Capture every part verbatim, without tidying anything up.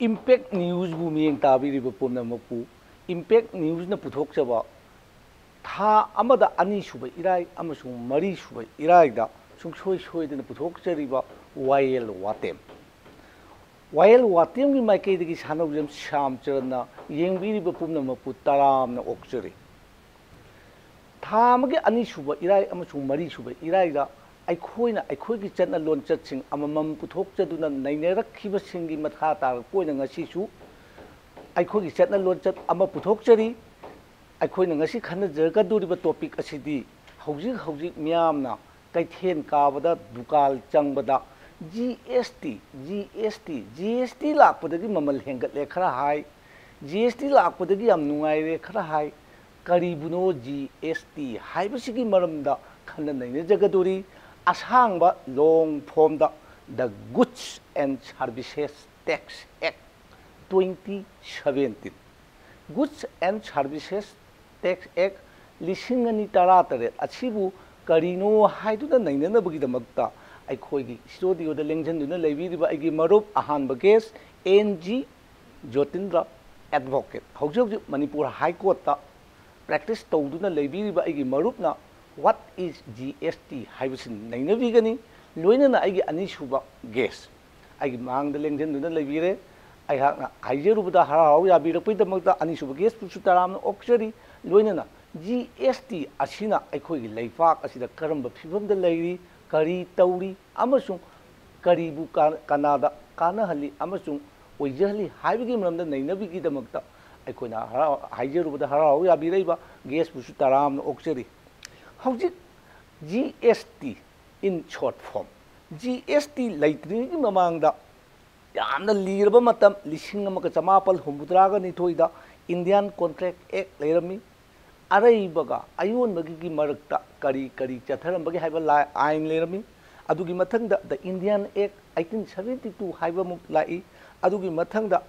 Impact Newsꯕꯨ ꯃꯤꯠꯌꯦꯡ ꯇꯥꯕꯤꯔꯤꯕ ꯄꯨꯝꯅꯃꯛꯄꯨ Impact Newsꯅ ꯄꯨꯊꯣꯛꯆꯕ ꯊꯥ ꯑꯃꯗ ꯑꯅꯤꯁꯨꯕ ꯏꯔꯥꯏ ꯑꯃꯁꯨꯡ ꯃꯔꯤꯁꯨꯕ ꯏꯔꯥꯏꯗ ꯁꯨꯡꯁꯣꯏ ꯁꯣꯏꯗꯅ ꯄꯨꯊꯣꯛꯆꯔꯤꯕ ꯋꯥꯌꯦꯜ ꯋꯥꯇꯦꯝ꯫ ꯋꯥꯌꯦꯜ ꯋꯥꯇꯦꯝꯒꯤ ꯃꯥꯏꯀꯩꯗꯒꯤ ꯁꯥꯟꯅꯧꯖꯝ ꯁ꯭ꯌꯥꯝꯆꯔꯟꯅ ꯌꯦꯡꯕꯤꯔꯤꯕ ꯄꯨꯝꯅꯃꯛꯄꯨ ꯇꯔꯥꯝꯅ ꯑꯣꯛꯆꯔꯤ꯫ ꯊꯥ ꯑꯃꯒꯤ ꯑꯅꯤꯁꯨꯕ ꯏꯔꯥꯏ ꯑꯃꯁꯨꯡ ꯃꯔꯤꯁꯨꯕ ꯏꯔꯥꯏꯗ ꯑꯩꯈꯣꯏꯅ ꯑꯩꯈꯣꯏꯒꯤ ꯆꯠꯅ ꯂꯣꯟꯆꯠꯁꯤꯡ ꯑꯃꯃꯝ ꯄꯨꯊꯣꯛꯆꯗꯨꯅ ꯅꯩꯅꯔꯛꯈꯤꯕꯁꯤꯡꯒꯤ ꯃꯈꯥ ꯇꯥꯔꯛꯄ ꯑꯣꯏꯅ ꯉꯁꯤꯁꯨ ꯑꯩꯈꯣꯏꯒꯤ ꯆꯠꯅ ꯂꯣꯟꯆꯠ ꯑꯃ ꯄꯨꯊꯣꯛꯆꯔꯤ꯫ ꯑꯩꯈꯣꯏꯅ ꯉꯁꯤ ꯈꯟꯅꯖꯒꯗꯧꯔꯤꯕ topic ꯑꯁꯤꯗꯤ ꯍꯧꯖꯤꯛ ꯍꯧꯖꯤꯛ ꯃꯤꯌꯥꯝꯅ ꯀꯩꯊꯦꯜ ꯀꯥꯕꯗ, ꯗꯨꯀꯥꯟ ꯆꯪꯕꯗ G S T, G S T, G S T ꯂꯥꯛꯄꯗꯒꯤ ꯃꯃꯜ ꯍꯦꯟꯒꯠꯂꯦ ꯈꯔ ꯍꯥꯏ, G S T ꯂꯥꯛꯄꯗꯒꯤ ꯌꯥꯝ ꯅꯨꯡꯉꯥꯏꯔꯦ ꯈꯔ ꯍꯥꯏ, ꯀꯔꯤꯕꯨꯅꯣ G S T ꯍꯥꯏꯕꯁꯤꯒꯤ ꯃꯔꯝꯗ ꯈꯟꯅ ꯅꯩꯅꯖꯒꯗꯧꯔꯤ꯫ ꯑꯁꯥꯡꯕ long formꯗ The Goods and Services Tax Act twenty seventeen, Goods and Services Tax Act ꯂꯤꯁꯤꯡ ꯑꯅꯤ ꯇꯔꯥꯇꯔꯦꯠ ꯑꯁꯤꯕꯨ ꯀꯔꯤꯅꯣ ꯍꯥꯏꯗꯨꯅ ꯅꯩꯅꯅꯕꯒꯤꯗꯃꯛꯇ ꯑꯩꯈꯣꯏꯒꯤ studioꯗ ꯂꯦꯡꯁꯤꯟꯗꯨꯅ ꯂꯩꯕꯤꯔꯤꯕ ꯑꯩꯒꯤ ꯃꯔꯨꯞ ꯑꯍꯥꯟꯕ guest N G ꯖꯣꯇꯤꯟꯗ꯭ꯔ, advocate, ꯍꯧꯖꯤꯛ ꯍꯧꯖꯤꯛ ꯃꯅꯤꯄꯨꯔ High Courtꯇ practice ꯇꯧꯗꯨꯅ ꯂꯩꯕꯤꯔꯤꯕ ꯑꯩꯒꯤ ꯃꯔꯨꯞꯅ What is G S T ꯍꯥꯏꯕꯁꯤ ꯅꯩꯅꯕꯤꯒꯅꯤ꯫ ꯂꯣꯏꯅꯅ ꯑꯩꯒꯤ ꯑꯅꯤꯁꯨꯕ guest ꯑꯩꯒꯤ ꯃꯥꯡꯗ ꯂꯦꯡꯁꯤꯟꯗꯨꯅ ꯂꯩꯕꯤꯔꯦ꯫ ꯑꯩꯍꯥꯛꯅ ꯍꯥꯏꯖꯔꯨꯕꯗ ꯍꯔꯥꯎ ꯍꯔꯥꯎ ꯌꯥꯕꯤꯔꯛꯄꯒꯤꯗꯃꯛꯇ ꯑꯅꯤꯁꯨꯕ guestꯄꯨꯁꯨ ꯇꯔꯥꯝꯅ ꯑꯣꯛꯆꯔꯤ꯫ ꯂꯣꯏꯅꯅ G S T ꯑꯁꯤꯅ ꯑꯩꯈꯣꯏꯒꯤ ꯂꯩꯄꯥꯛ ꯑꯁꯤꯗ ꯀꯔꯝꯕ ꯐꯤꯕꯝꯗ ꯂꯩꯔꯤ, ꯀꯔꯤ ꯇꯧꯔꯤ ꯑꯃꯁꯨꯡ ꯀꯔꯤꯕꯨ ꯀꯥ-, ꯀꯅꯥꯗ ꯀꯥꯟꯅꯍꯜꯂꯤ ꯑꯃꯁꯨꯡ ꯑꯣꯏꯖꯍꯜꯂꯤ ꯍꯥꯏꯕꯒꯤ ꯃꯔꯝꯗ ꯅꯩꯅꯕꯒꯤꯗꯃꯛꯇ ꯑꯩꯈꯣꯏꯅ ꯍꯔꯥꯎ-, ꯍꯥꯏꯖꯔꯨꯕꯗ ꯍꯔꯥꯎ ꯍꯔꯥꯎ ꯌꯥꯕꯤꯔꯛꯏꯕ guestꯄꯨꯁꯨ ꯇꯔꯥꯝꯅ ꯑꯣꯛꯆꯔꯤ꯫ ꯍꯧꯖꯤꯛ G S T in short form, G S T ꯂꯩꯇ꯭ꯔꯤꯉꯩꯒꯤ ꯃꯃꯥꯡꯗ ꯌꯥꯝꯅ ꯂꯤꯔꯕ ꯃꯇꯝ, ꯂꯤꯁꯤꯡ ꯑꯃꯒ ꯆꯃꯥꯄꯜ ꯍꯨꯝꯐꯨꯇꯔꯥꯒ ꯅꯤꯊꯣꯏꯗ Indian Contract Act ꯂꯩꯔꯝꯃꯤ꯫ ꯑꯔꯩꯕꯒ ꯑꯌꯣꯟꯕꯒꯤ ꯃꯔꯛꯇ ꯀꯔꯤ ꯀꯔꯤ ꯆꯠꯊꯔꯝꯕꯒꯦ ꯍꯥꯏꯕ ꯂꯥꯏ-, ꯑꯥꯏꯟ ꯂꯩꯔꯝꯃꯤ꯫ ꯑꯗꯨꯒꯤ ꯃꯊꯪꯗ The Indian Act eighteen seventy two ꯍꯥꯏꯕ ꯑꯃꯨꯛ ꯂꯥꯛꯏ꯫ ꯑꯗꯨꯒꯤ ꯃꯊꯪꯗ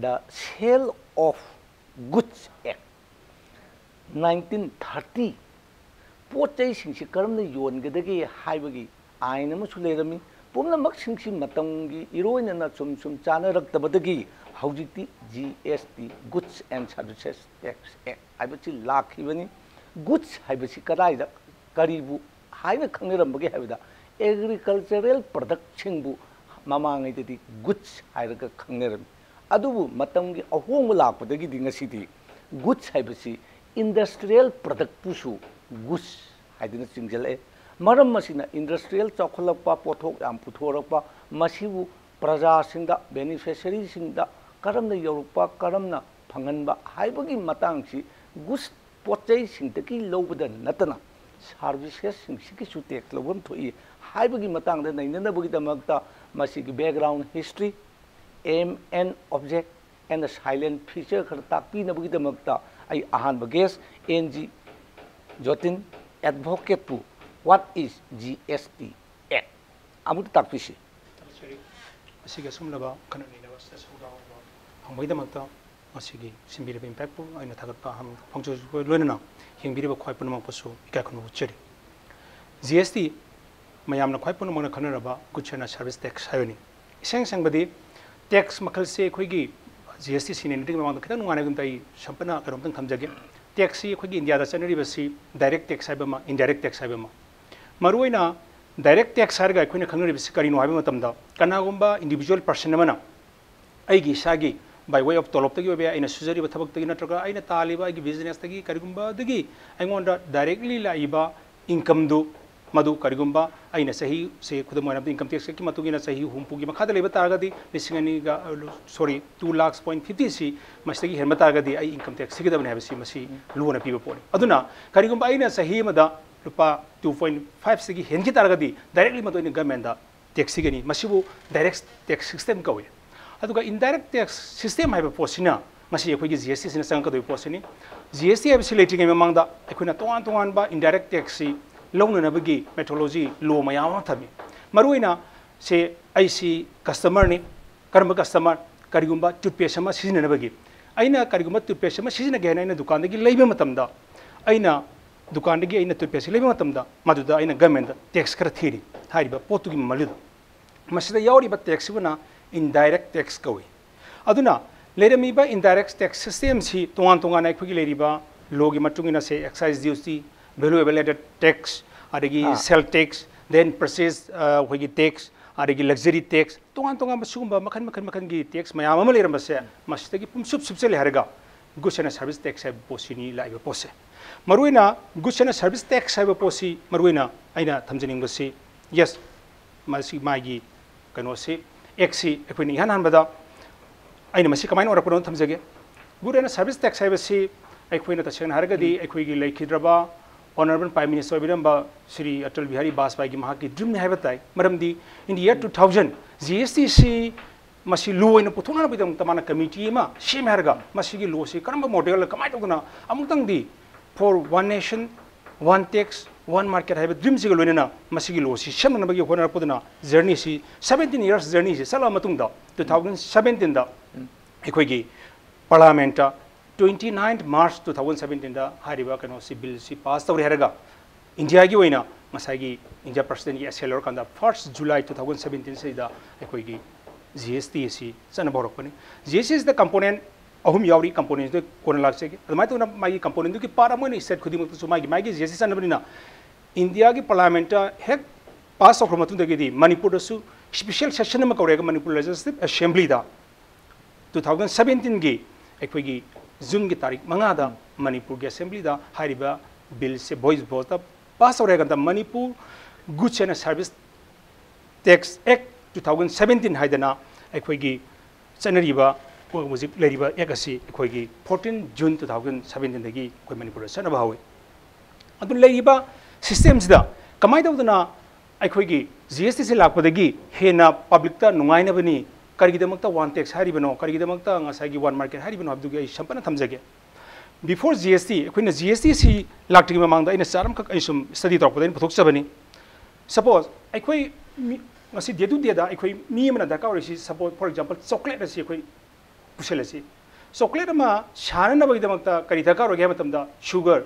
The Sale of Goods Act nineteen thirty, ꯄꯣꯠ ꯆꯩꯁꯤꯡꯁꯤ ꯀꯔꯝꯅ ꯌꯣꯟꯒꯗꯒꯦ ꯍꯥꯏꯕꯒꯤ ꯑꯥꯏꯟ ꯑꯃꯁꯨ ꯂꯩꯔꯝꯃꯤ꯫ ꯄꯨꯝꯅꯃꯛꯁꯤꯡꯁꯤ ꯃꯇꯝꯒꯤ ꯏꯔꯣꯏꯅꯅ ꯁꯨꯝ ꯁꯨꯝ ꯆꯥꯅꯔꯛꯇꯕꯗꯒꯤ ꯍꯧꯖꯤꯛꯇꯤ G S T, Goods and Services Tax Act ꯍꯥꯏꯕꯁꯤ ꯂꯥꯛꯈꯤꯕꯅꯤ꯫ Goods ꯍꯥꯏꯕꯁꯤ ꯀꯗꯥꯏꯗ ꯀꯔꯤꯕꯨ ꯍꯥꯏꯅ ꯈꯪꯅꯔꯝꯕꯒꯦ ꯍꯥꯏꯕꯗ, agricultural productꯁꯤꯡꯕꯨ ꯃꯃꯥꯡꯉꯩꯗꯗꯤ goods ꯍꯥꯏꯔꯒ ꯈꯪꯅꯔꯝꯃꯤ꯫ ꯑꯗꯨꯕꯨ ꯃꯇꯝꯒꯤ ꯑꯍꯣꯡꯕ ꯂꯥꯛꯄꯗꯒꯤꯗꯤ ꯉꯁꯤꯗꯤ goods ꯍꯥꯏꯕꯁꯤ industrial productꯄꯨꯁꯨ goods ꯍꯥꯏꯗꯨꯅ ꯆꯤꯡꯁꯤꯜꯂꯛꯑꯦ꯫ ꯃꯔꯝ ꯑꯁꯤꯅ industrial ꯆꯥꯎꯈꯠꯂꯛꯄ, ꯄꯣꯠꯊꯣꯛ ꯌꯥꯝ ꯄꯨꯊꯣꯔꯛꯄ, ꯃꯁꯤꯕꯨ ꯄ꯭ꯔꯖꯥꯁꯤꯡꯗ, beneficiaryꯁꯤꯡꯗ ꯀꯔꯝꯅ ꯌꯧꯔꯛꯄ, ꯀꯔꯝꯅ ꯐꯪꯍꯟꯕ ꯍꯥꯏꯕꯒꯤ ꯃꯇꯥꯡꯁꯤ goods ꯄꯣꯠ ꯆꯩꯁꯤꯡꯗꯒꯤ ꯂꯧꯕꯗ ꯅꯠꯇꯅ servicesꯁꯤꯡꯁꯤꯒꯤꯁꯨ tax ꯂꯧꯐꯝ ꯊꯣꯛꯏ ꯍꯥꯏꯕꯒꯤ ꯃꯇꯥꯡꯗ ꯅꯩꯅꯅꯕꯒꯤꯗꯃꯛꯇ ꯃꯁꯤꯒꯤ background history, aim and object and the silent feature ꯈꯔ ꯇꯥꯛꯄꯤꯅꯕꯒꯤꯗꯃꯛꯇ ꯑꯩ ꯑꯍꯥꯟꯕ guest N G ꯖꯣꯇꯤꯟ, advocateꯄꯨ What is G S T Act ꯑꯃꯨꯛꯇ ꯇꯥꯛꯄꯤꯁꯤ꯫ ꯊꯥꯒꯠꯆꯔꯤ꯫ ꯃꯁꯤꯒꯤ ꯑꯁꯨꯝꯂꯕ ꯑꯈꯟꯅ ꯅꯩꯅꯕ ꯑꯁꯤꯗ ꯁꯔꯨꯛ ꯌꯥꯎꯕ ꯐꯪꯕꯒꯤꯗꯃꯛꯇ ꯉꯁꯤꯒꯤ ꯁꯤꯟꯕꯤꯔꯤꯕ impactꯄꯨ ꯑꯩꯅ ꯊꯥꯒꯠꯄ ꯍꯥꯏꯕ ꯐꯣꯡꯗꯣꯛꯆꯕꯒ ꯂꯣꯏꯅꯅ ꯌꯦꯡꯕꯤꯔꯤꯕ ꯈ꯭ꯋꯥꯏ ꯄꯨꯝꯅꯃꯛꯄꯨꯁꯨ ꯏꯀꯥꯏ ꯈꯨꯝꯅꯕ ꯎꯠꯆꯔꯤ꯫ G S T ꯃꯌꯥꯝꯅ ꯈ꯭ꯋꯥꯏ ꯄꯨꯝꯅꯃꯛꯅ ꯈꯪꯅꯔꯕ Goods and Service Tax ꯍꯥꯏꯕꯅꯤ꯫ ꯏꯁꯦꯡ ꯁꯦꯡꯕꯗꯤ tax ꯃꯈꯜꯁꯦ ꯑꯩꯈꯣꯏꯒꯤ G S T ꯁꯤꯟꯅꯗ꯭ꯔꯤꯉꯩ ꯃꯃꯥꯡꯗ ꯈꯤꯇꯪ ꯅꯨꯡꯉꯥꯏꯅꯕꯒꯤꯗꯃꯛꯇ ꯑꯩ ꯁꯝꯄꯠꯅ ꯀꯩꯅꯣꯝꯇꯪ ꯊꯝꯖꯒꯦ꯫ Taxꯁꯤ ꯑꯩꯈꯣꯏꯒꯤ ꯏꯟꯗꯤꯌꯥꯗ ꯆꯠꯅꯔꯤꯕꯁꯤ direct tax ꯍꯥꯏꯕ ꯑꯃ, indirect tax ꯍꯥꯏꯕ ꯑꯃ꯫ ꯃꯔꯨꯑꯣꯏꯅ direct tax ꯍꯥꯏꯔꯒ ꯑꯩꯈꯣꯏꯅ ꯈꯪꯅꯔꯤꯕꯁꯤ ꯀꯔꯤꯅꯣ ꯍꯥꯏꯕ ꯃꯇꯝꯗ, ꯀꯅꯥꯒꯨꯝꯕ individual person ꯑꯃꯅ ꯑꯩꯒꯤ ꯏꯁꯥꯒꯤ by way of ꯇꯣꯂꯣꯞꯇꯒꯤ ꯑꯣꯏꯕ ꯌꯥꯏ, ꯑꯩꯅ ꯁꯨꯖꯔꯤꯕ ꯊꯕꯛꯇꯒꯤ ꯅꯠꯇ꯭ꯔꯒ ꯑꯩꯅ ꯇꯥꯜꯂꯤꯕ ꯑꯩꯒꯤ businessꯇꯒꯤ ꯀꯔꯤꯒꯨꯝꯕꯗꯒꯤ ꯑꯩꯉꯣꯟꯗ directly ꯂꯥꯛꯏꯕ incomeꯗꯨ, ꯃꯗꯨ ꯀꯔꯤꯒꯨꯝꯕ ꯑꯩꯅ ꯆꯍꯤꯁꯦ, ꯈꯨꯗꯝ ꯑꯣꯏꯅ ꯍꯥꯏꯔꯕꯗ income taxꯀꯤ ꯃꯇꯨꯡ ꯏꯟꯅ ꯆꯍꯤ ꯍꯨꯝꯐꯨꯒꯤ ꯃꯈꯥꯗ ꯂꯩꯕ ꯇꯥꯔꯒꯗꯤ ꯂꯤꯁꯤꯡ ꯑꯅꯤꯒ, sorry, two lakhs point fiftyꯁꯤ ꯃꯁꯤꯗꯒꯤ ꯍꯦꯟꯕ ꯇꯥꯔꯒꯗꯤ ꯑꯩ income tax ꯊꯤꯒꯗꯕꯅꯤ ꯍꯥꯏꯕꯁꯤ ꯃꯁꯤ ꯂꯨꯅ ꯄꯤꯕ ꯄꯣꯠꯅꯤ꯫ ꯑꯗꯨꯅ ꯀꯔꯤꯒꯨꯝꯕ ꯑꯩꯅ ꯆꯍꯤ ꯑꯃꯗ ꯂꯨꯄꯥ two point fiveꯁꯤꯗꯒꯤ ꯍꯦꯟꯈꯤ ꯇꯥꯔꯒꯗꯤ directly ꯃꯗꯨ ꯑꯩꯅ governmentꯗ tax ꯊꯤꯒꯅꯤ꯫ ꯃꯁꯤꯕꯨ direct tax system ꯀꯧꯏ꯫ ꯑꯗꯨꯒ indirect tax system ꯍꯥꯏꯕ ꯄꯣꯠꯁꯤꯅ ꯉꯁꯤ ꯑꯩꯈꯣꯏꯒꯤ G S Tꯁꯤꯅ ꯆꯪꯉꯛꯀꯗꯧꯔꯤꯕ ꯄꯣꯠꯁꯤꯅꯤ꯫ G S T ꯍꯥꯏꯕꯁꯤ ꯂꯩꯇ꯭ꯔꯤꯉꯩ ꯃꯃꯥꯡꯗ ꯑꯩꯈꯣꯏꯅ ꯇꯣꯉꯥꯟ ꯇꯣꯉꯥꯟꯕ indirect taxꯁꯤ ꯂꯧꯅꯅꯕꯒꯤ methodology, law ꯃꯌꯥꯝ ꯑꯃ ꯊꯝꯃꯤ꯫ ꯃꯔꯨꯑꯣꯏꯅ ꯁꯦ ꯑꯩꯁꯤ customerꯅꯤ꯫ ꯀꯔꯝꯕ customer? ꯀꯔꯤꯒꯨꯝꯕ toothpaste ꯑꯃ ꯁꯤꯖꯤꯟꯅꯅꯕꯒꯤ, ꯑꯩꯅ ꯀꯔꯤꯒꯨꯝꯕ toothpaste ꯑꯃ ꯁꯤꯖꯤꯟꯅꯒꯦ ꯍꯥꯏꯅ ꯑꯩꯅ ꯗꯨꯀꯥꯟꯗꯒꯤ ꯂꯩꯕ ꯃꯇꯝꯗ, ꯑꯩꯅ ꯗꯨꯀꯥꯟꯗꯒꯤ ꯑꯩꯅ toothpaste ꯂꯩꯕ ꯃꯇꯝꯗꯗ ꯃꯗꯨꯗ ꯑꯩꯅ governmentꯗ tax ꯈꯔ ꯊꯤꯔꯤ, ꯍꯥꯏꯔꯤꯕ ꯄꯣꯠꯇꯨꯒꯤ ꯃꯃꯜꯗꯨꯗ꯫ ꯃꯁꯤꯗ ꯌꯥꯎꯔꯤꯕ ꯇꯦꯛꯁꯁꯤꯕꯨꯅ indirect tax ꯀꯧꯏ꯫ ꯑꯗꯨꯅ ꯂꯩꯔꯝꯃꯤꯕ indirect tax systemꯁꯤ ꯇꯣꯉꯥꯟ ꯇꯣꯉꯥꯟꯅ ꯑꯩꯈꯣꯏꯒꯤ ꯂꯩꯔꯤꯕ lawꯒꯤ ꯃꯇꯨꯡ ꯏꯟꯅ, say, excise duty, value added tax, ꯑꯗꯒꯤ ꯑꯥ꯫ Sale tax, then purchase, ꯑ, ꯑꯩꯈꯣꯏꯒꯤ tax, ꯑꯗꯒꯤ luxury tax, ꯇꯣꯉꯥꯟ ꯇꯣꯉꯥꯟꯕ ꯁꯤꯒꯨꯝꯕ ꯃꯈꯜ ꯃꯈꯜ ꯃꯈꯜꯒꯤ tax ꯃꯌꯥꯝ ꯑꯃ ꯂꯩꯔꯝꯕꯁꯦ ꯃꯁꯤꯗꯒꯤ ꯄꯨꯝꯁꯨꯞ ꯁꯨꯞꯆꯜꯂꯦ ꯍꯥꯏꯔꯒ goods and service tax ꯍꯥꯏꯕ ꯄꯣꯠꯁꯤꯅꯤ ꯂꯥꯛꯏꯕ ꯄꯣꯠꯁꯦ꯫ ꯃꯔꯨꯑꯣꯏꯅ goods and service tax ꯍꯥꯏꯕ ꯄꯣꯠꯁꯤ ꯃꯔꯨꯑꯣꯏꯅ ꯑꯩꯅ ꯊꯝꯖꯅꯤꯡꯕꯁꯤ, yes, ꯃꯁꯤ ꯃꯥꯒꯤ ꯀꯩꯅꯣꯁꯤ, actꯁꯤ ꯑꯩꯈꯣꯏꯅ ꯏꯍꯥꯟ ꯍꯥꯟꯕꯗ ꯑꯩꯅ ꯃꯁꯤ ꯀꯃꯥꯏꯅ ꯑꯣꯏꯔꯛꯄꯅꯣ ꯊꯝꯖꯒꯦ꯫ Good and service tax ꯍꯥꯏꯕꯁꯤ ꯑꯩꯈꯣꯏꯅ ꯇꯁꯦꯡꯅ ꯍꯥꯏꯔꯒꯗꯤ ꯑꯩꯈꯣꯏꯒꯤ ꯂꯩꯈꯤꯗ꯭ꯔꯕ Honourable Prime Minister ꯑꯣꯏꯕꯤꯔꯝꯕ Shri Atal Bihari ꯕꯥꯖꯄꯥꯏꯒꯤ ꯃꯍꯥꯛꯀꯤ dreamꯅꯤ ꯍꯥꯏꯕ ꯇꯥꯏ꯫ ꯃꯔꯝꯗꯤ in the year two thousand GSTꯁꯤ ꯃꯁꯤ law ꯑꯣꯏꯅ ꯄꯨꯊꯣꯛꯅꯅꯕꯒꯤꯗꯃꯛꯇ ꯃꯥꯅ committee ꯑꯃ ꯁꯦꯝꯃꯦ ꯍꯥꯏꯔꯒ ꯃꯁꯤꯒꯤ lawꯁꯤ ꯀꯔꯝꯕ modelꯗ ꯀꯃꯥꯏꯅ ꯇꯧꯗꯅ ꯑꯃꯨꯛꯇꯪꯗꯤ for one nation, one tax, one market ꯍꯥꯏꯕ dreamꯁꯤꯒ ꯂꯣꯏꯅꯅ ꯃꯁꯤꯒꯤ lawꯁꯤ ꯁꯦꯝꯅꯅꯕꯒꯤ ꯍꯣꯠꯅꯔꯛꯄꯗꯨꯅ journeyꯁꯤ, seventeen years journeyꯁꯤ ꯆꯠꯂꯕ ꯃꯇꯨꯡꯗ two thousand seventeenꯗ ꯑꯩꯈꯣꯏꯒꯤ Parliamentꯇ twenty nine March two thousand seventeenꯗ ꯍꯥꯏꯔꯤꯕ ꯀꯩꯅꯣꯁꯤ, billꯁꯤ pass ꯇꯧꯔꯦ ꯍꯥꯏꯔꯒ Indiaꯒꯤ ꯑꯣꯏꯅ ꯉꯁꯥꯏꯒꯤ India Presidentꯀꯤ essay ꯂꯧꯔꯀꯥꯟꯗ first July two thousand seventeenꯁꯤꯗ ꯑꯩꯈꯣꯏꯒꯤ GST ꯑꯁꯤ ꯆꯠꯅꯕ ꯍꯧꯔꯛꯄꯅꯤ꯫ GSTꯁꯤꯗ component ꯑꯍꯨꯝ ꯌꯥꯎꯔꯤ꯫ Componentꯗꯨ ꯀꯣꯟꯅ ꯂꯥꯛꯆꯒꯦ꯫ ꯑꯗꯨꯃꯥꯏꯅ ꯇꯧꯗꯅ ꯃꯥꯒꯤ componentꯗꯨꯒꯤ part ꯑꯃ ꯑꯣꯏꯅ state ꯈꯨꯗꯤꯡꯃꯛꯇꯁꯨ ꯃꯥꯒꯤ ꯃꯥꯒꯤ GST ꯆꯠꯅꯕꯅꯤꯅ Indiaꯒꯤ Parliamentꯇ ꯍꯦꯛ pass ꯇꯧꯈ꯭ꯔ ꯃꯇꯨꯡꯗꯒꯤꯗꯤ ꯃꯅꯤꯄꯨꯔꯗꯁꯨ special session ꯑꯃ ꯀꯧꯔꯦꯒ Manipur Legislative Assemblyꯗ two thousand seventeenꯒꯤ ꯑꯩꯈꯣꯏꯒꯤ Juneꯒꯤ ꯇꯥꯔꯤꯛ ꯃꯉꯥꯗ ꯃꯅꯤꯄꯨꯔꯒꯤ Assemblyꯗ ꯍꯥꯏꯔꯤꯕ billꯁꯦ voice voteꯇ pass ꯇꯧꯔꯦ ꯍꯥꯏ ꯀꯥꯟꯗ Manipur Goods and Service Tax Act two thousand seventeen ꯍꯥꯏꯗꯅ ꯑꯩꯈꯣꯏꯒꯤ ꯆꯠꯅꯔꯤꯕ ꯍꯧꯖꯤꯛ ꯂꯩꯔꯤꯕ act ꯑꯁꯤ ꯑꯩꯈꯣꯏꯒꯤ fourteen June two thousand seventeenꯗꯒꯤ ꯑꯩꯈꯣꯏ ꯃꯅꯤꯄꯨꯔꯗ ꯆꯠꯅꯕ ꯍꯧꯏ꯫ ꯑꯗꯨ ꯂꯩꯔꯤꯕ systemꯁꯤꯗ ꯀꯃꯥꯏꯅ ꯇꯧꯗꯅ ꯑꯩꯈꯣꯏꯒꯤ GSTꯁꯤ ꯂꯥꯛꯄꯗꯒꯤ ꯍꯦꯟꯅ publicꯇ ꯅꯨꯡꯉꯥꯏꯅꯕꯅꯤ, ꯀꯔꯤꯒꯤꯗꯃꯛꯇ one tax ꯍꯥꯏꯔꯤꯕꯅꯣ, ꯀꯔꯤꯒꯤꯗꯃꯛꯇ ꯉꯁꯥꯏꯒꯤ one market ꯍꯥꯏꯔꯤꯕꯅꯣ ꯍꯥꯏꯕꯗꯨꯒꯤ ꯑꯩ ꯁꯝꯄꯠꯅ ꯊꯝꯖꯒꯦ꯫ Before GST, ꯑꯩꯈꯣꯏꯅ GSTꯁꯤ ꯂꯥꯛꯇ꯭ꯔꯤꯉꯩ ꯃꯃꯥꯡꯗ ꯑꯩꯅ ꯆꯥꯔꯝꯈꯛ ꯑꯩ ꯁꯨꯝ study ꯇꯧꯔꯛꯄꯗ ꯑꯩꯅ ꯄꯨꯊꯣꯛꯆꯕꯅꯤ꯫ Suppose ꯑꯩꯈꯣꯏ ꯃꯤ, ꯉꯁꯤ day to dayꯗ ꯑꯩꯈꯣꯏ ꯃꯤ ꯑꯃꯅ ꯗꯔꯀꯥꯔ ꯑꯣꯏꯔꯤꯁꯤ, suppose, for example, chocolate ꯑꯁꯤ ꯑꯩꯈꯣꯏ ꯄꯨꯁꯤꯜꯂꯁꯤ꯫ Chocolate ꯑꯃ ꯁꯥꯅꯅꯕꯒꯤꯗꯃꯛꯇ ꯀꯔꯤ ꯗꯔꯀꯥꯔ ꯑꯣꯏꯒꯦ ꯍꯥꯏꯕ ꯃꯇꯝꯗ sugar,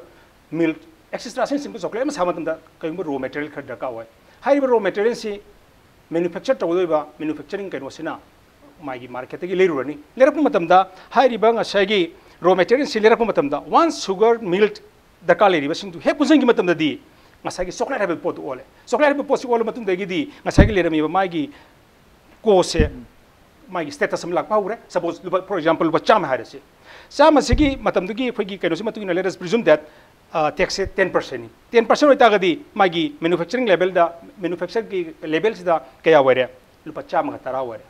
milk, etcetera ꯑꯁꯤꯅꯆꯤꯡꯕ chocolate ꯑꯃ ꯁꯥꯕ ꯃꯇꯝꯗ ꯀꯔꯤꯒꯨꯝꯕ raw material ꯈꯔ ꯗꯔꯀꯥꯔ ꯑꯣꯏ꯫ ꯍꯥꯏꯔꯤꯕ raw materialꯁꯤ ꯃꯦꯅꯨꯐꯦꯛꯆꯔ ꯇꯧꯒꯗꯧꯔꯤꯕ ꯃꯦꯅꯨꯐꯦꯛꯆꯔꯤꯡ ꯀꯩꯅꯣꯁꯤꯅ ꯃꯥꯒꯤ ꯃꯥꯔꯀꯦꯠꯇꯒꯤ ꯂꯩꯔꯨꯔꯅꯤ꯫ ꯂꯩꯔꯛꯄ ꯃꯇꯝꯗ ꯍꯥꯏꯔꯤꯕ ꯉꯁꯥꯏꯒꯤ ꯔꯣ ꯃꯦꯇꯔꯤꯌꯦꯜꯁꯤ ꯂꯩꯔꯛꯄ ꯃꯇꯝꯗ ꯋꯥꯟꯁ ꯁꯨꯒꯔ ꯃꯤꯜ ꯗꯔꯀꯥꯔ ꯂꯩꯔꯤꯕꯁꯤꯡꯗꯨ ꯍꯦꯛ ꯄꯨꯟꯁꯤꯟꯈꯤꯕ ꯃꯇꯝꯗꯗꯤ ꯉꯁꯥꯏꯒꯤ ꯆꯣꯀ꯭ꯂꯦꯠ ꯍꯥꯏꯕ ꯄꯣꯠꯇꯨ ꯑꯣꯜꯂꯦ꯫ ꯆꯣꯀ꯭ꯂꯦꯠ ꯍꯥꯏꯕ ꯄꯣꯠꯁꯤ ꯑꯣꯜꯂ ꯃꯇꯨꯡꯗꯒꯤꯗꯤ ꯉꯁꯥꯏꯒꯤ ꯂꯩꯔꯝꯃꯤꯕ ꯃꯥꯒꯤ ꯀꯣꯁꯁꯦ ꯃꯥꯒꯤ ꯁ꯭ꯇꯦꯇꯁ ꯑꯃ ꯂꯥꯛꯄ ꯍꯧꯈ꯭ꯔꯦ꯫ ꯁꯄꯣꯁ ꯂꯨꯄꯥ, ꯐꯣꯔ ꯑꯦꯛꯖꯥꯝꯄꯜ, ꯂꯨꯄꯥ ꯆꯥꯝꯃ ꯍꯥꯏꯔꯁꯤ꯫ ꯆꯥꯝꯃꯁꯤꯒꯤ ꯃꯇꯝꯗꯨꯒꯤ ꯑꯩꯈꯣꯏꯒꯤ ꯀꯩꯅꯣꯁꯤ ꯃꯇꯨꯡ ꯏꯟꯅ, let us presume that ꯇꯦꯛꯁꯁꯦ ꯇꯦꯟ ꯄꯥꯔꯁꯦꯟꯅꯤ꯫ ꯇꯦꯟ ꯄꯥꯔꯁꯦꯟ ꯑꯣꯏꯇꯥꯔꯒꯗꯤ ꯃꯥꯒꯤ ꯃꯦꯅꯨꯐꯦꯛꯆꯔꯤꯡ ꯂꯦꯕꯦꯜꯗ, ꯃꯦꯅꯨꯐꯦꯛꯆꯔꯒꯤ ꯂꯦꯕꯦꯜꯁꯤꯗ ꯀꯌꯥ ꯑꯣꯏꯔꯦ? ꯂꯨꯄꯥ ꯆꯥꯝꯃꯒ ꯇꯔꯥ ꯑꯣꯏꯔꯦ꯫